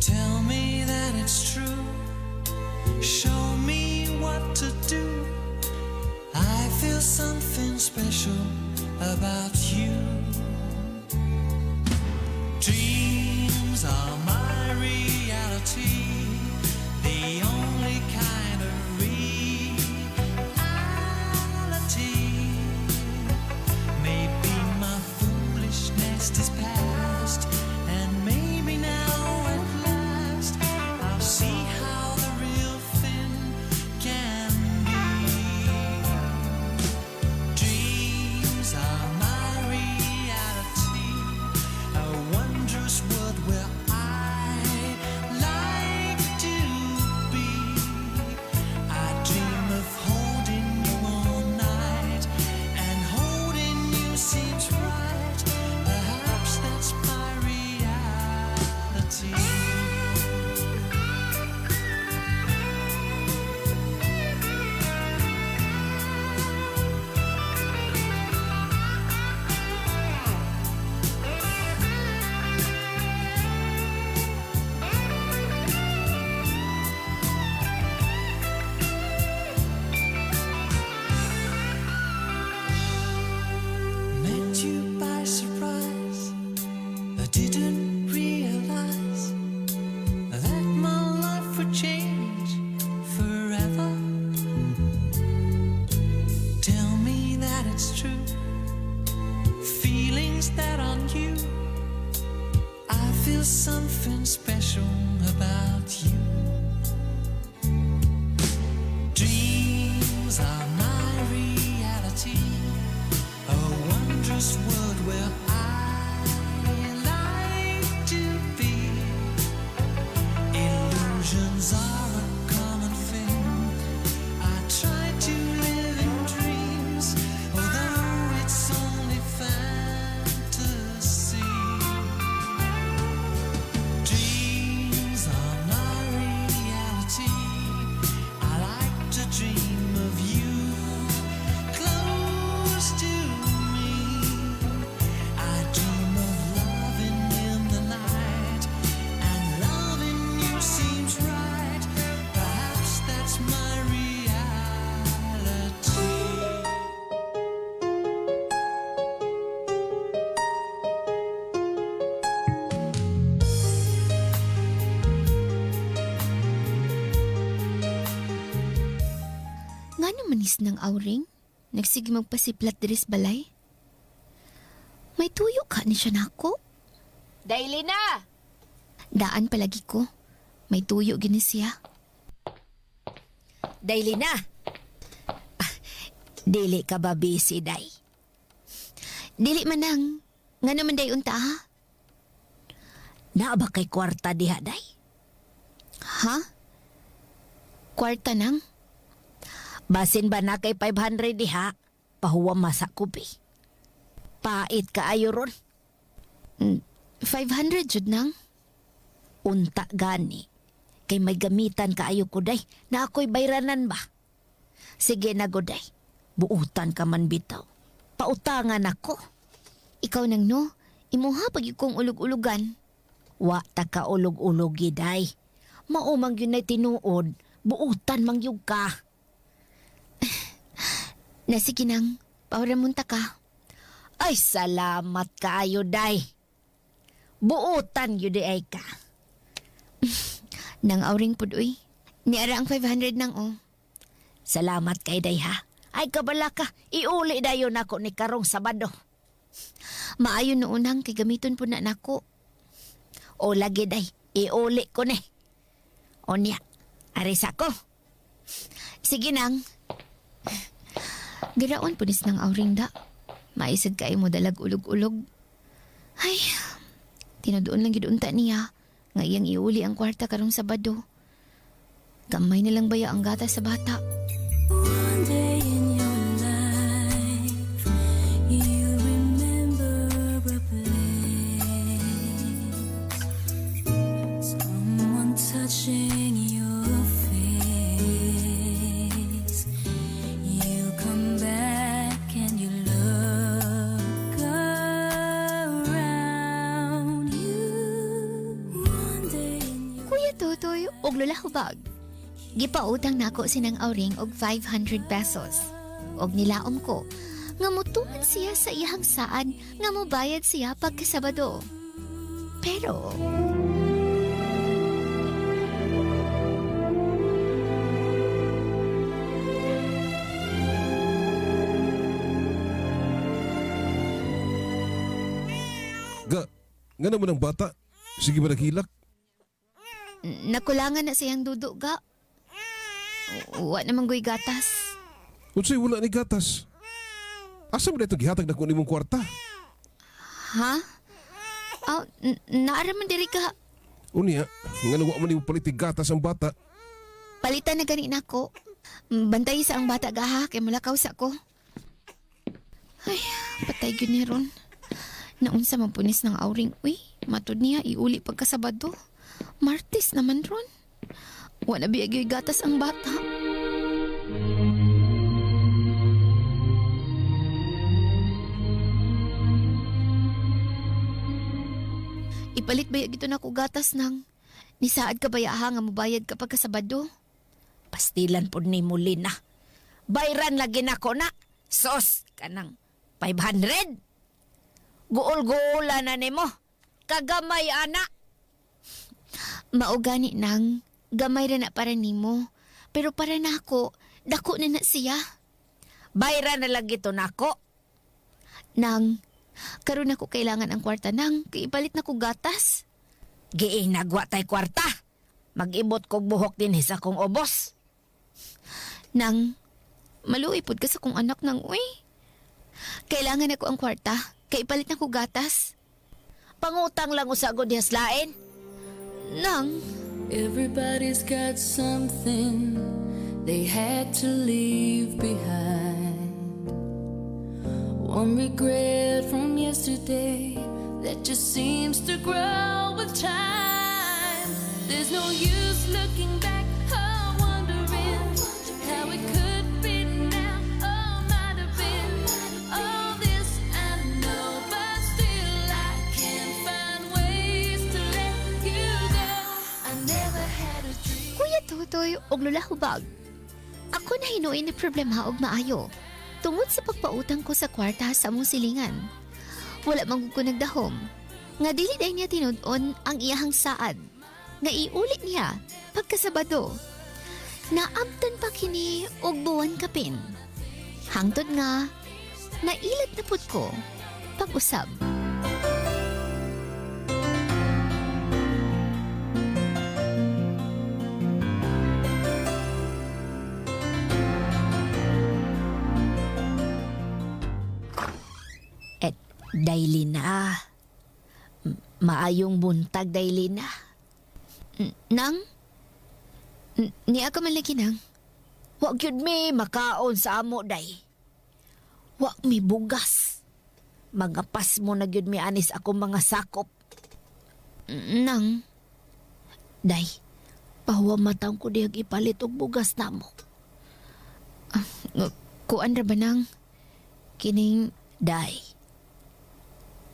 Tell me that it's true. Show me what to do. I feel something special about you. Dreams are my reality, the only kind of reality. Maybe my foolishness is past, and maybe now at last I'll see how the real thing can be. Dreams are my reality, a wondrous world where I like to be. I dream of holding you all night, and holding you seems right. Perhaps that's my reality. Met you by surprise. I didn't realize that my life would change forever. Tell me that it's true. Feelings that are new. I feel something special about you. Dreams are my reality, a wondrous world where I like to be. Illusions are a common thing. I try to live in dreams, although it's only fantasy. Dreams are nis ng Auring? Nagsige magpasiplat diri sa balay? May tuyo ka ni siya nako? Dayli na! Daan palagi ko. May tuyo gini siya. Dayli na! Ah, dili ka ba busy, Day? Dili manang. Nga naman day unta ha? Naa ba kay kwarta diha, Day? Ha? Kwarta nang? Basin ba na kay 500 diha? Pahuwam masa ko, bi. Pait ka ayo ron. 500 jud nang? Unta gani. Kay may gamitan kaayo ko, Day. Na ako'y bayranan ba? Sige na, Goday. Buutan ka man bitaw. Pautangan ako. Ikaw nang no? Imuha pag kong ulug-ulugan. Wa ta ka ulog-ulog, Day. Mao man yun ay tinuod. Buutan mang yug ka. Na sige nang, pauramunta ka. Ay, salamat kaayo, Day. Buutan yun di ay ka. Nang Auring pud uy. Niara ang 500 nang oh. Salamat kay Day ha. Ay kabala ka, iuli dayon nako ni karong Sabado. Maayo noonang kay gamiton po na nako. O lagi day, iuli ko ni. O niya, aris ako. Sige nang. Giraon po nis ng Auring da. Maisad kay mo dalag ulog-ulog. Ay, tinudoon lang gid unta niya. Nga iyang iuli ang kwarta karong Sabado. Gamay na lang baya ang gata sa bata. One day in your life, you remember a place, someone touching your face. You come back and you look around you. One day in your Kuya Totoy og Lola Hubag. Gipautang nako sinang Auring og 500 pesos. Og nilaom ko nga mutuman siya sa iyang saad nga mobayad siya pagkasabado. Pero Ga, nga naman ang bata. Sige ba naghilak? Nakulangan na siyang dudo ga. Wa naman goy gatas. Unsay wala ni gatas? Asa man ito gihatag na kunin mong kwarta? Ha? Aw, naara man diri ka. Unya, nga wa man nimo palit gatas ang bata. Palitan na gani nako. Bantay sa ang bata gaha kay mulakaw sa ko. Ay, patay gyud ni ron. Naunsa man punis ng Auring. Uy, matud niya iuli pagkasabado. Martes naman ron. Wa na biya gyud gatas ang bata. Ipalit ba gito na ko gatas nang nisaad ka ba ha nga mobayad ka pagkasabado? Pastilan pod ni muli na. Bayran lagi nako na. Sos, kanang 500. Guol-guola na nimo. Kagamay ana. Mao gani nang gamay ra na para nimo. Pero para nako, dako na na siya. Bayran na lagi to nako. Nang, karon ako kailangan ang kwarta nang, kay ipalit na ko gatas. Giinagwa tay kwarta. Mag-ibot kog buhok dinhi sa kong ubos. Nang, maluoy pod ka sa kong anak nang uy. Kailangan ako ang kwarta, kay ipalit na ko gatas. Pangutang lang usa gud dihas lain. Nang, Everybody's got something they had to leave behind. One regret from yesterday that just seems to grow with time. There's no use looking back or wondering how it could be now or might have been. All this I know, but still I can't find ways to let you go. I never had a dream. Kuya Totoy og Lola Hubag. Ako na hinuin na problema og maayo. Tungod sa pagpautang ko sa kwarta sa among silingan. Wala man gud ko nagdahom. Nga dili day niya tinud-on ang iyahang saad. Nga iulit niya pagkasabado. Naabtan pa kini og buwan kapin. Hangtod nga, nailat na pud ko pag-usab. Et, Dailina. Maayong buntag, Dailina. Nang? Niya ka man lagi, nang. Wa gyud mi makaon sa amo, day. Wa mi bugas. Mga pasmo na gyud mi anis akong mga sakop. Nang? Day, pahuwa matang ko dihag ipalit og bugas namo. Kuan ra ba, nang? Kining... Day,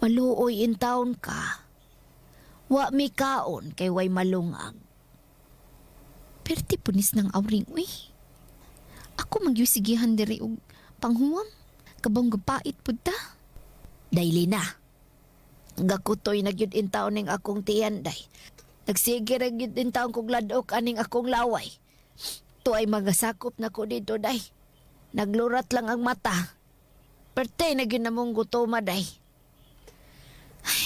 maluoy in town ka. Wa mi kaon kay way malungag. Perti punis ng awring, uy. Ako magyusigihan diri og panghuwam. Kabong gapait pud ta. Dayli na. Gakutoy na gyud in taon ning akong tiyan, day. Nagsige ra gyud in taon kog ladok aning akong laway. Tuay magasakop na ko dito, day. Naglurat lang ang mata. Perte na gyud namong gutoma, day. Ay,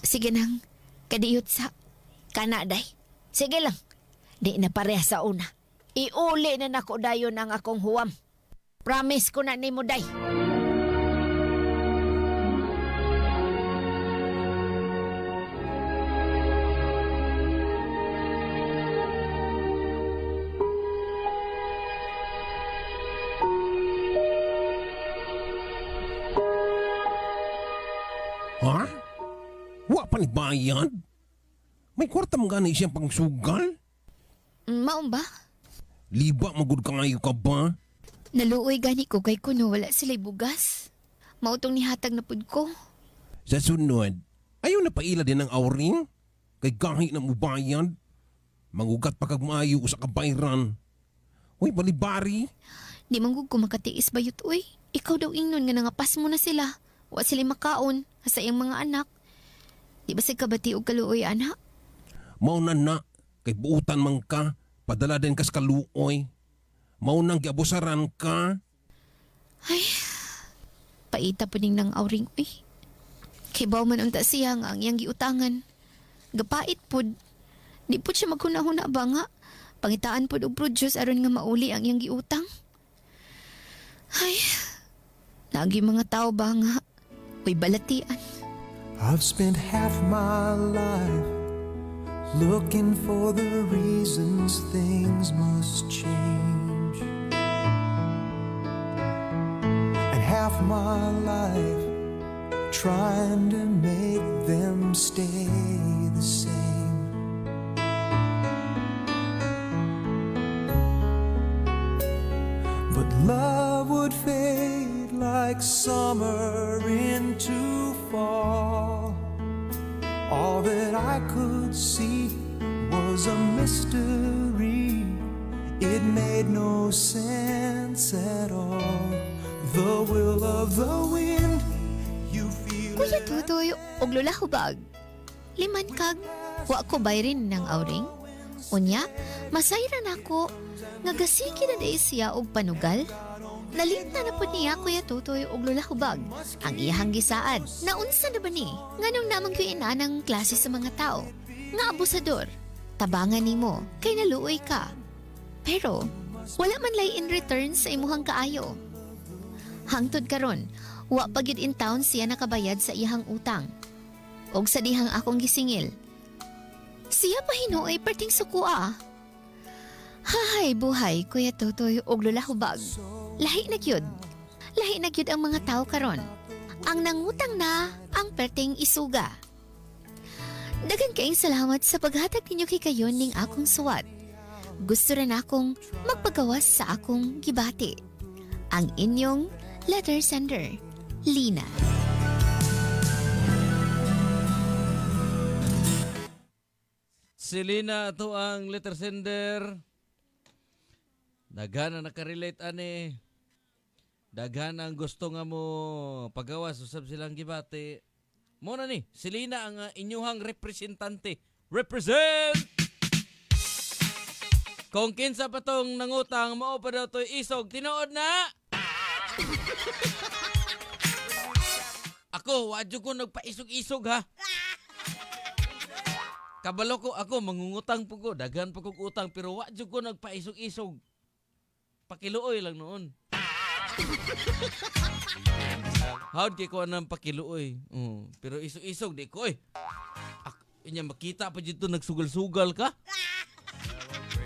sige nang, kadiyot sa. Kana, day. Sige lang. Di na pareha sa una. Iuli na nako dayon ang akong huwam. Promise ko na nimo, day. Ha? Wa pa ni bayad? May kwarta man gani siyang pangsugal? Maong ba? Liba magud kaayo ka ba? Naluoy gani ko kay kuno wala sila'y bugas. Mautong nihatag na pud ko. Sa sunod, ayaw na paila din ang awring. Kay gahi na mubayad. Mangugat pa kag maayo usa ka bayran. Uy, balibari. Di man gud ko makatiis bayot, uy. Ikaw daw ingnon nga nangapas mo na sila. Wa sila makaon sa iyang mga anak. Di ba sa kabati og kaluoy, anak? Mao na na, kay buutan man ka, padala din kas kaluoy. Mao nang giabusaran ka. Ay, paita po ning nang awring, uy. Kay baw man unta siya nga ang iyang giutangan. Gapait pod. Di pod siya maghuna-huna ba nga? Pangitaan pod og produce aron nga mauli ang iyang giutang. Ay, lagi mga tao ba nga? Uy, balatian. I've spent half my life looking for the reasons things must change, and half my life trying to make them stay the same. But love would fade like summer into fall. All that I could see was a mystery. It made no sense at all. The will of the wind, you feel Kuya Tutoy og Lola Hubag. Liman kag wa ko bayrin ng awring. Unya, masayra nako nga gasigi na dai siya og panugal. Nalit na na pud niya Kuya Tutoy og Lola Hubag ang iyahang gisaad. Naunsa na ba ni? Nganong namang gyud ina ng klase sa mga tao? Nga abusador. Tabangan nimo kay naluoy ka. Pero wala man lay in return sa imuhang kaayo. Hangtod karon, wa pa gyud in town siya nakabayad sa iyahang utang. Og sa dihang akong gisingil. Siya pa hinuoy perting sukua. Hay buhay, Kuya Totoy og Lola Hubag. Lahi na gyud. Lahi na gyud ang mga tao karon. Ang nangutang na ang perting isuga. Daghan kaayong salamat sa paghatag ninyo kay kayon ning akong suwat. Gusto rin akong magpagawas sa akong gibati. Ang inyong letter sender, Lina. Si Lina ato ang letter sender. Daghan ang nakarelate ani. Daghan ang gusto nga mo pagawas usab silang gibati. Mo na ni, si Lina ang inyuhang representante. Represent! Kung kinsa pa tong nangutang, mao pa daw to'y isog. Tinuod na! Ako, wadyo ko nagpaisog-isog ha. Kabalo ko ako, mangungutang po ko. Daghan pa kong utang, pero wadyo ko nagpaisog-isog. Pakiluoy lang noon. How'd kay ko anang pakiluoy? Oo, pero isog-isog, di ko eh. Inya makita pa dito nagsugal-sugal ka.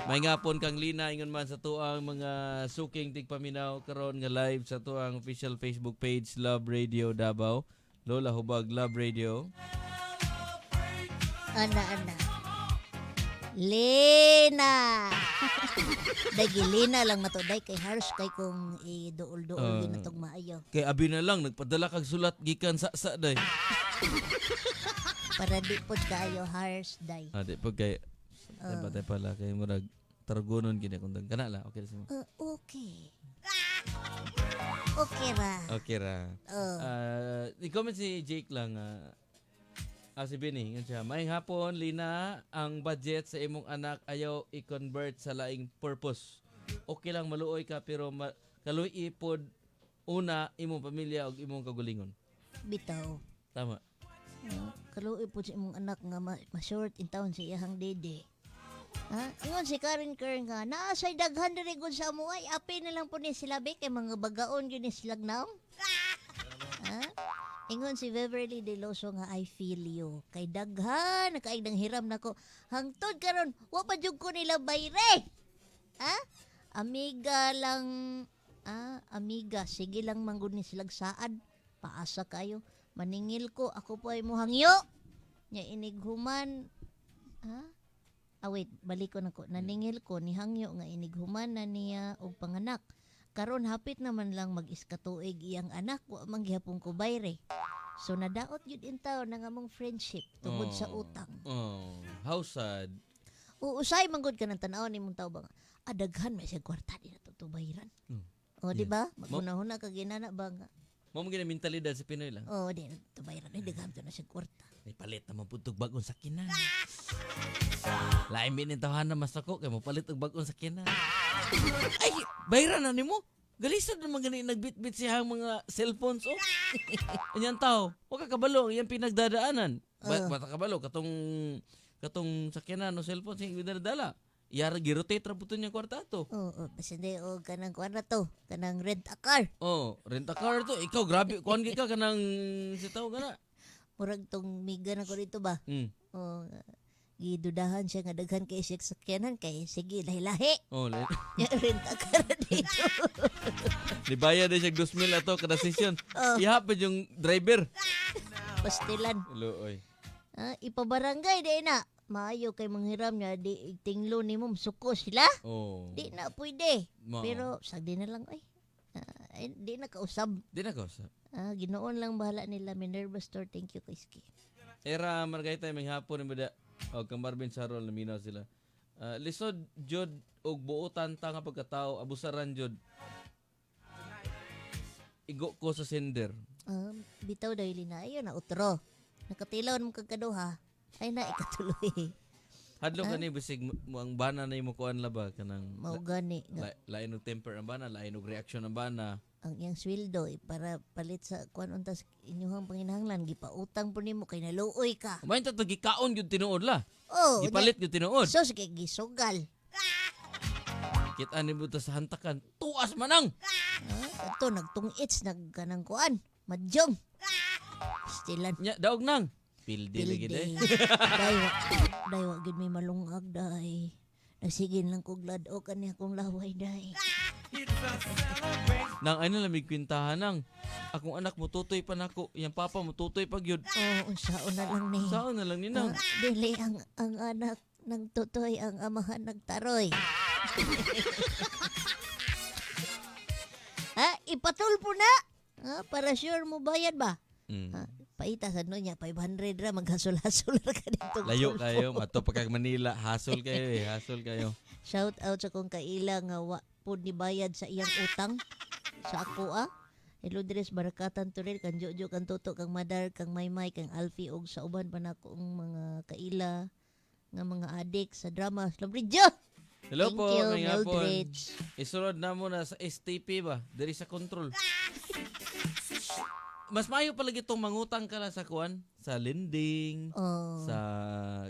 May ngapon kang Lina ingon man sa tuang mga suking tigpaminaw karon nga live sa tuang official Facebook page Love Radio Davao. Lola Hubag Love Radio. Ana, ana. Lena! Day, Lena lang na to. Day, kay harsh kay kung iduol-duol yun na tong maayo. Kay abi na lang nagpadala kag sulat gikan sa sa day. Para di pod kaayo harsh, day. Ah, di pag kay uh, pala kay murag targonon gini kung kana la okay ra sa mo. Okay. Okay ra. Okay ra. Oh. I-comment si Jake lang si Benny, ingon siya. Maayong hapon, Lina, ang budget sa imong anak ayaw i-convert sa laing purpose. Okay lang maluoy ka pero kaluoy pod una imong pamilya ug imong kagulingon. Bitaw. Tama. Kaluoy pod sa imong anak nga ma-short in town sa iyahang dede. Ha? Ingon si Karen Kerr nga, naa say daghan diri gud sa amo ay api na lang po ni sila be kay mga bagaon gyud ni silag naong. Ha? Ingon si Beverly Deloso nga I feel you. Kay daghan nakaig nang hiram nako. Hangtod karon wa pa jud ko nila bayre. Ha? Amiga lang amiga sige lang manggod ni silag saad. Paasa kayo. Maningil ko ako po ay muhangyo. Nya inighuman ha? Ah wait, balik ko na ko. Naningil ko ni hangyo nga inighuman na niya og panganak. Karon hapit naman lang mag-iskatuig iyang anak, wa man gihapon ko bayre. So nadaot gyud in taon ang among friendship tungod sa utang. Oh, how sad. Uusay man gud ka ng tan-aw nimong tao ba nga, daghan man siya kwarta di na to bayaran. O di ba? Magunahuna ka ginana ba nga? Mao mo gina mentalidad sa Pinoy lang. O di na to bayaran, ay daghan to na siya kwarta. May palit naman pud tog bagong sakinan. Lain bin tawhana mas ako kay mopalit og bagong sakinan. Ay, bayaran na nimo. Galisod naman gani nagbitbit siya ang mga cellphones oh. Anyan tao, wa ka kabalo ang iyang pinagdadaanan. Bata kabalo katong katong sakyanan o cellphone siyang dala. Iyara girotate ra pud niya kwarta to. Oo, basta di og kanang kuan na to, kanang rent a car. Oh, rent a car to. Ikaw grabe kuan gid ka kanang si tao kana. Murag tong miga na ko dito ba? Oh, gidudahan siya nga daghan kay siya sakyanan kay sige lahi-lahi. Oh, Ya, rent a car dito. Libayad din siya 2,000 ato kada session. Oh. Iha pa yung driver. Pastilan. Luoy. Ah, ipabarangay di na. Maayo kay manghiram niya di tinglo nimo suko sila. Oh. Di na pwede. Mao. Pero sagdi na lang ay. Ay, di na kausab. Di na kausab. Ah, Ginoon lang bahala nila Minerva Store. Thank you Kaiski. Era Margarita may hapon ni bada. O kang Marvin Sarol naminaw sila. Lisod jud og buotan ta nga pagkatao abusaran jud. Igo ko sa sender. Bitaw dahil na ayo na utro. Nakatilaw mo kag kaduha. Ay na ikatuloy. Hadlo ka ni bisig mo ang bana na imo kuan la ba kanang Mao gani nga lain og temper ang bana, lain og reaction ang bana. Ang iyang sweldo eh, para palit sa kuan untas inyuhang panginahanglan gipautang po nimo kay naluoy ka. Main ta to gikaon gyud tinuod la. Oh, Gipalit gyud tinuod. So sige gisugal. Kita ni buta sa hantakan, tuas manang. Ah, ato nagtungits nag kanang kuan, madyong. Stilan. Nya daog nang. Pildi lagi day. Day wa, day wa gyud may malungag day. Nagsigin lang kog lad-ok ani akong laway day. Nang ano lang may kwintahan nang akong anak mo tutoy pa nako, iyang papa mo tutoy pa gyud. Oh, unsaon na lang ni. Unsaon na lang ni nang. Ah, dili ang anak ng tutoy ang amahan nagtaroy. Ha, ipatulpo na. Ha, para sure mo bayad ba? Ha, paita sa no niya 500 ra maghasol-hasol ra ka dito. Layo kayo, mato pa kag Manila, hasol kayo eh, hasol kayo. Shout out sa kong kaila nga wa pud ni bayad sa iyang utang sa ako ah. Hello Dres barakatan Turel kang Jojo kang Toto kang Madar kang Maymay kang Alfie og sa uban pa nako ang mga kaila nga mga adik sa drama Love Radio. Hello Thank po, you, may hapon. Mildred. Isunod na muna sa STP ba? Diri sa control. Mas maayo palagi itong mangutang ka lang sa kuan, sa lending, Oh. sa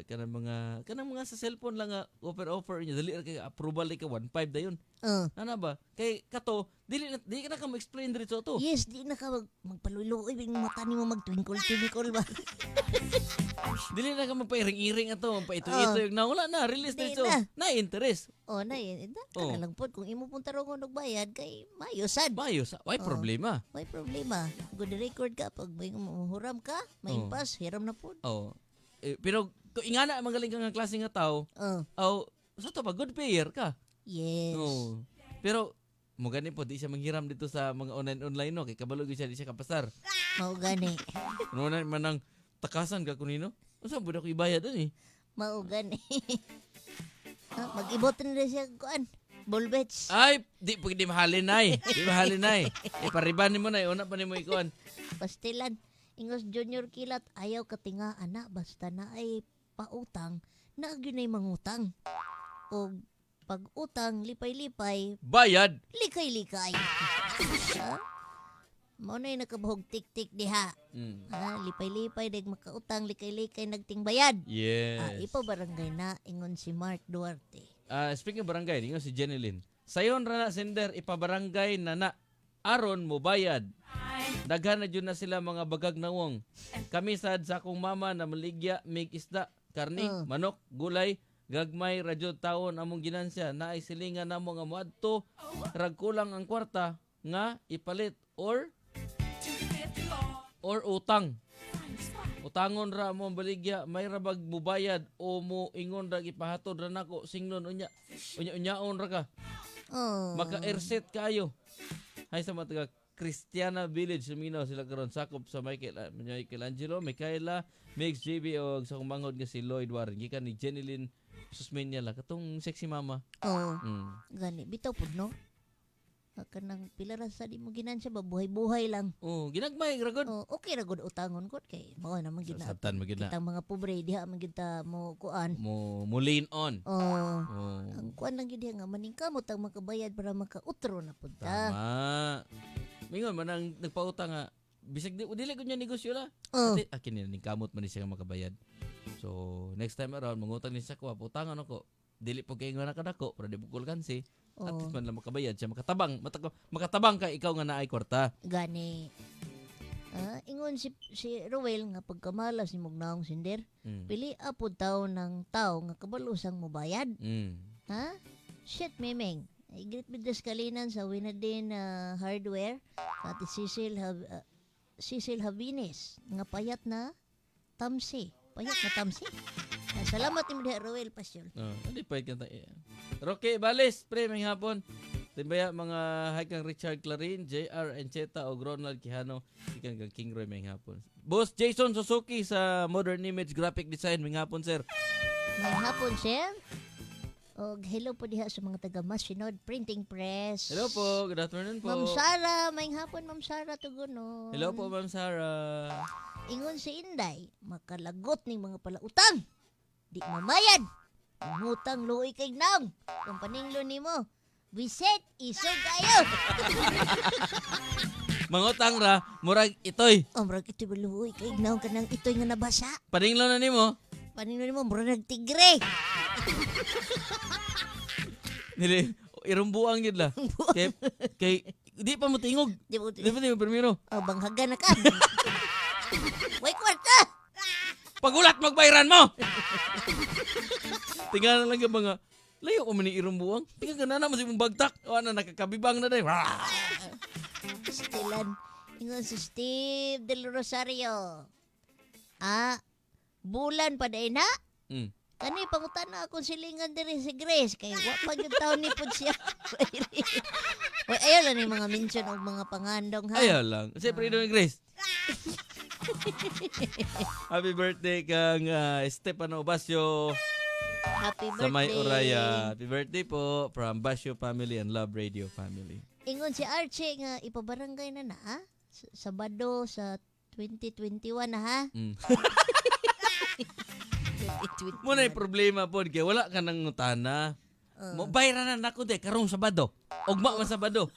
kanang mga sa cellphone lang nga offer offer niya dali ra kay approval ka 1.5 dayon. Oh. Ana ba? Kay kato dili na, dili ka na ka mo-explain diretso to. Yes, di na ka magpaluloy yung mata nimo magtwinkle twinkle ba. Dili na ka magpairing-iring ato, magpaito-ito Oh. yung nawala na, release Di diretso. na. Na interest. Oh, na yun. Oh. Kana lang pod kung imo pong tarungon og bayad kay mayo sad. Mayo sa, way Oh. problema. May problema. Good record ka pag may huram ka, may Oh. impas, hiram na pod. Oh. Eh, pero kung ingana magaling ka nga klase nga tao, Oh. aw, sa to ba good payer ka. Yes. Oo. Pero mo gani po di siya manghiram dito sa mga online online no kay kabalo gyud siya di siya kapasar. Mao gani. Ano na man ang takasan ka kunino? Unsa pud ako ibayad ani? Mao gani. Ha, mag-ibot na rin siya kuan. Bulbets. Ay, di pwede mahalin ay. Di mahalin ay. Ipariban nimo na, una pa nimo ikuan. Pastilan. Ingos Junior Kilat, ayaw katinga ana basta na ay pautang na gyud nay mangutang. Og pag utang lipay-lipay, Bayad. likay-likay. Ha? Mao na nakabahog tik-tik diha. Ha, lipay-lipay dag makautang likay-likay nagtingbayad. Yes. Ah, ipa barangay na ingon si Mark Duarte. Ah, speaking of barangay, ningon si Jeneline. Sayon ra na sender ipabarangay na na aron mo bayad. Daghan na jud na sila mga bagag nawong. Kami sad sa akong mama na maligya mig isda, karni, manok, gulay, gagmay ra jud taon among ginansya naay silingan namo nga moadto rag kulang ang kwarta nga ipalit or utang. Utangon ra mo ang baligya, may rabag mubayad o mo ingon ra ipahatod ra nako singnon unya. Unya unyaon ra ka. Oh. Maka airset kayo. Hay sa mga taga Christiana Village Suminaw sila karon sakop sa Michael Michelangelo, Michaela, Mix JB og sa akong manghod nga si Lloyd Warren gikan ni Jeneline Susmeña la katong sexy mama. Oh. Mm. Gani bitaw pud no. Kanang pila ra sa di mo ginansya ba buhay-buhay lang. Oh, ginagmay ra gud. Oh, okay ra gud utangon gud kay mao naman gid na. Sabtan mo gid na. Kitang mga pobre diha man gid ta mo kuan. Mo lean on. Oh. Oh. Ang kuan lang gyud diha nga maningkamot ang makabayad para makautro na pud ta. Tama. Mingon man ang nagpautang nga bisag di dili ko niya negosyo la. Oh. Ati, akin ni kamot man ni siya nga makabayad. So next time around mangutang ni siya ko, utangan ako. Dili po kay nga nakadako pero di bukol kansi. At Oh. least man lang makabayad siya makatabang, makatabang ka ikaw nga naay kwarta. Gani. Ah, ingon si si Ruel nga pagkamalas ni Mugnaong Sinder, pili apod taw ng tao nga kabalo sang mobayad. Ha? Shit, Mimeng. Igrit bidas kalinan sa Winadin Hardware. Ate Cecil Cecil Habines nga payat na tamsi. Payat na tamsi. Ah, salamat ni diha Ruel Pasyon. Oh, hindi pa ka tayo. Roque Bales, pre, may hapon. Timbaya mga hi kang Richard Clarin, JR Ancheta o Ronald Quijano, ikan kang King Roy may hapon. Boss Jason Suzuki sa Modern Image Graphic Design, may hapon sir. May hapon, sir. Og hello po diha sa mga taga Masinod Printing Press. Hello po, good afternoon po. Ma'am Sara, may hapon Ma'am Sara Tugunon. Hello po, Ma'am Sarah. Ingon si Inday, makalagot ning mga palautang. Di mamayad. Ngutang luoy kay naong. Kung paninglo nimo, Wiset, isog kayo. Mangutang ra, murag itoy. Oh, murag itoy luoy kay naong kanang itoy nga nabasa. Paninglo na nimo. Paninglo nimo murag nagtigre. Dili, irumbuang gid la. Kay kay di pa mo tingog. Di mo Di pa tingog primero. Oh, banghagan na ka. Way kwarta. Pagulat magbayran mo. Tingnan na lang yung mga layo ko man ni irumbuang. Tingnan ka na naman sa imong bagtak. O na nakakabibang na day. Stilan. Ingon si Steve Del Rosario. Ah, bulan pa day na. Kani pangutana akong silingan diri si Grace kay wa pa gyud taon ni pud siya. Oy, ayaw lang ni mga mention og mga pangandong ha. Ayaw lang. Siyempre, ah. Grace. Happy birthday kang Stefano Basio Happy sa birthday. May Uraya. Happy birthday po from Basio Family and Love Radio Family. Ingon si Archie nga ipabarangay na na ah. Sabado sa 2021 na ha. Muna yung problema po, kay wala ka nang utana. Mo bayra na nako de karong Sabado. Ugma man Sabado.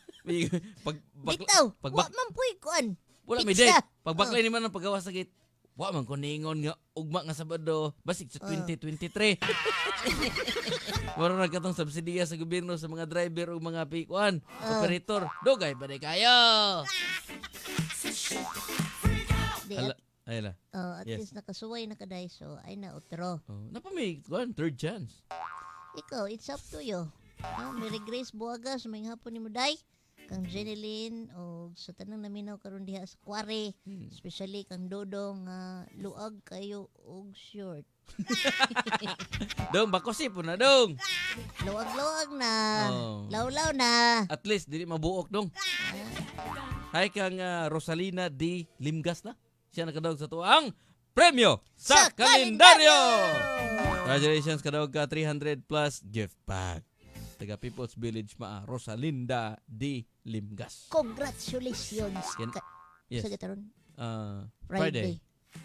Pag Bitaw, pag wa man puy kuan. wala may Pizza. date. Pagbaklay ni man ang pagawas sa gate. Wa man ko ningon nga ugma nga Sabado basig sa 2023. Mura na katong subsidiya sa gobyerno sa mga driver ug mga pikuan, operator. Dugay pa di kayo. Di, Ala, ay la. Oh, at Yes. least nakasuway na kaday so ay na otro. Oh, napa may kuan third chance. Ikaw, it's up to you. No, Mary Grace Buagas, may hapon ni mo day. Kang Jeneline o sa tanang naminaw karon diha sa Kware, especially kang Dodong nga luag kayo og short. Dong bakosi po na dong. Luag-luag na. Oh. Lawlaw na. At least dili mabuok dong. Hi kang Rosalina D. Limgas na. Siya nakadawag sa tuang premyo sa kalendaryo. Congratulations kadawag ka 300 plus gift pack. Taga People's Village maa Rosalinda D. Limgas. Congratulations. Yes. Sa gataron? Friday. Friday.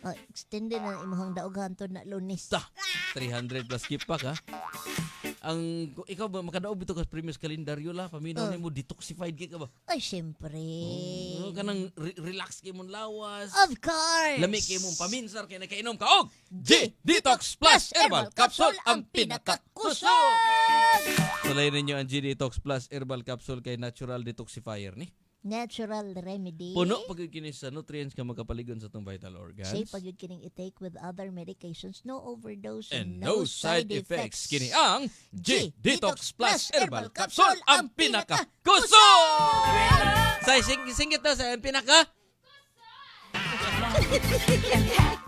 Oh, extended na imong daoghan to na Lunes. Ta, 300 plus gift pack ha. Ang ikaw ba makadaog bitaw ka sa premyo sa kalendaryo la paminaw nimo detoxified kay ka ba? Ay, syempre. Oh, kanang relax kay mong lawas. Of course. Lami kay mong paminsar kay nakainom ka og G Detox Plus Herbal Capsule ang pinakakusog. Sulayin ninyo ang G Detox Plus Herbal Capsule kay natural detoxifier ni. Natural remedy. Puno pag kini sa nutrients nga makapaligon sa tong vital organs. Safe pag yun kining i-take with other medications, no overdose And no side effects. Kini ang G Detox Plus Herbal Capsule ang pinakakusog. Say singit na sa ang pinaka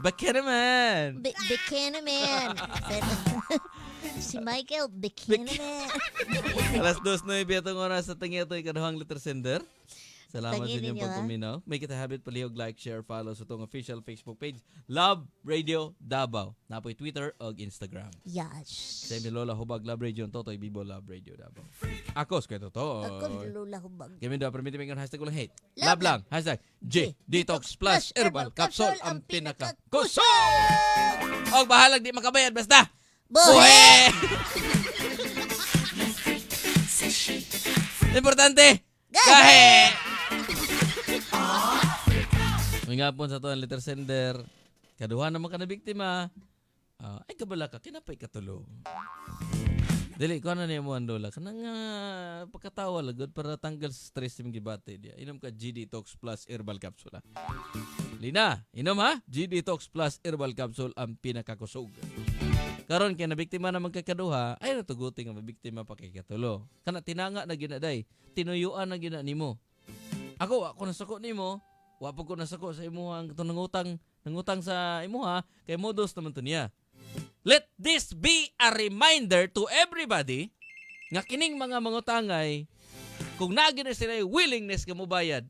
Baka naman. Bikini Man. Si Michael, Bikini Man. Alas 2:09 atong oras sa tingi ato ikaduhang letter sender. Salamat Tangi sa inyong ninyo, ha? pagpaminaw. Make it a habit, palihog, like, share, follow sa itong official Facebook page, Love Radio Davao. Napoy Twitter o Instagram. Yes. Sa inyo Lola Hubag Love Radio, Totoy Bibo Love Radio Davao. Ako, sa Totoy. Ako, Lola Hubag. Kami daw, permiti may hashtag walang hate. Love Love lang. Hashtag G Detox Plus Herbal Capsule ang pinaka-kusog! Og bahalag di makabayad, basta! Buhi! Importante! Gahe! May nga po sa to ang letter sender. Kaduha naman ka na biktima. Ah, ay kabala ka, kinapay katulo. Dili, ko na niya mo ang lola. Kanang pagkatawa lagod para tanggal sa stress yung gibate diya. Inom ka G Detox Plus Herbal Capsule. Ha? Lina, inom ha? G Detox Plus Herbal Capsule ang pinakakusog. Karon kay nabiktima na magkakaduha, ay natuguti nga mabiktima pa kay katulo. Kana tinanga na ginaday, tinuyuan na gina nimo. Ako, ako nasako nimo, wa pa ko nasako sa imuha ang katong nangutang sa imuha kay modus naman to niya. Let this be a reminder to everybody nga kining mga mangutangay kung naa na sila willingness nga mobayad,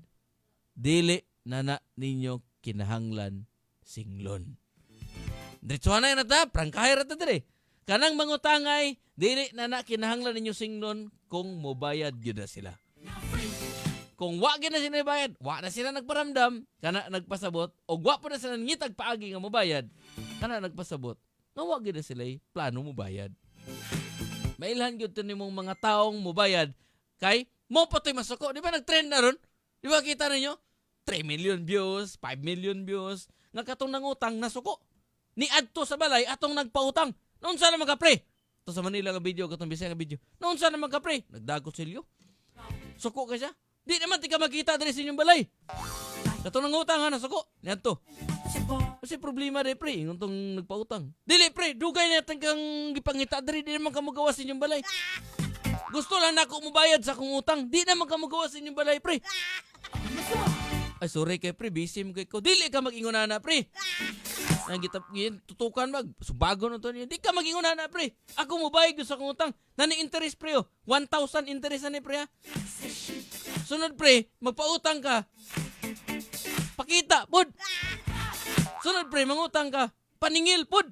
dili na na ninyo kinahanglan singlon. Diretsuhan na ta, prangkahay ra ta dire. Kanang mangutangay, dili na na kinahanglan ninyo singlon kung mobayad gyud na sila. Kung wa gyud na sila bayad, wa na sila nagparamdam, kana nagpasabot, og wa pa na sila ngitag paagi nga mobayad, kana nagpasabot, nga wa gyud na sila plano mobayad. Mailhan gyud to nimong mga taong mobayad kay mo pa to'y masuko. Di ba nag-trend na ron? Di ba kita ninyo? 3 million views, 5 million views, nga katong nangutang nasuko. Ni adto sa balay atong nagpautang. Naunsa naman ka pre? To sa Manila nga video, katong Bisaya nga video. Naunsa naman ka pre? Nagdagot silyo. Suko ka siya. Di naman ti ka makita diri sa inyong balay. Katong nangutang ha, nasuko. Ni adto. Kasi problema de pre, ingon tong nagpautang. Dili pre, dugay na kang gipangita diri, di naman ka mogawas sa inyong balay. Gusto lang nako mobayad sa akong utang, di naman ka mogawas sa inyong balay pre. Ay sorry kay pre, busy mo kay ko. Dili ka mag-ingon na pre. Ang gitap ngayon, tutukan mag, subago na to niya. Di ka mag-ingon na pre. Ako mobayad sa akong utang. Nani interest pre oh. 1,000 interest na ni pre ha. Sunod pre, magpautang ka. Pakita, pud. Sunod pre, mangutang ka. Paningil, pud.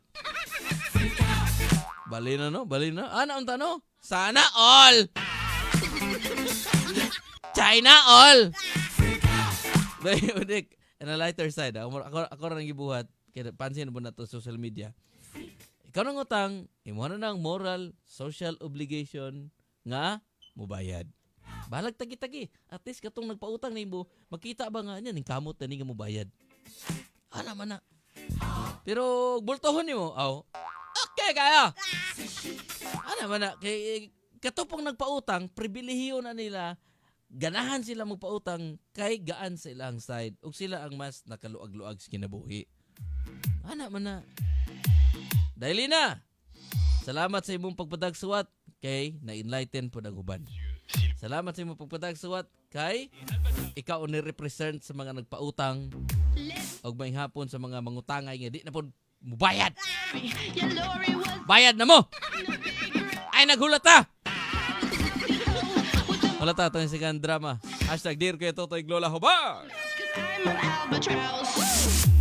Bali na no, bali na. Ana, unta no? Sana all. China all. Dali, on a lighter side, ah, ako ra nang gibuhat. Kaya pansin mo na to social media. Ikaw nang utang, imo na ng moral, social obligation nga mubayad. Balag tagi-tagi. At least katong nagpautang nimo, makita ba nga niya ning kamot na ni nga mubayad. Ana man na. Pero bultohon nimo, aw. Okay kaya. Ana man na kay katupong nagpautang, pribilehiyo na nila, ganahan sila magpautang kay gaan sa ilang side ug sila ang mas nakaluag-luag sa kinabuhi. Ana man na. Dahil na. Salamat sa imong pagpadagsuwat kay na-enlighten po ang uban. Salamat sa imong pagpadagsuwat kay ikaw ni represent sa mga nagpautang og may hapon sa mga mangutangay nga di na pod mubayad. Bayad na mo. Ay naghulat ta. Wala ta itong second drama. #DearKuyaTotoyGlolaHubag. I'm an albatross.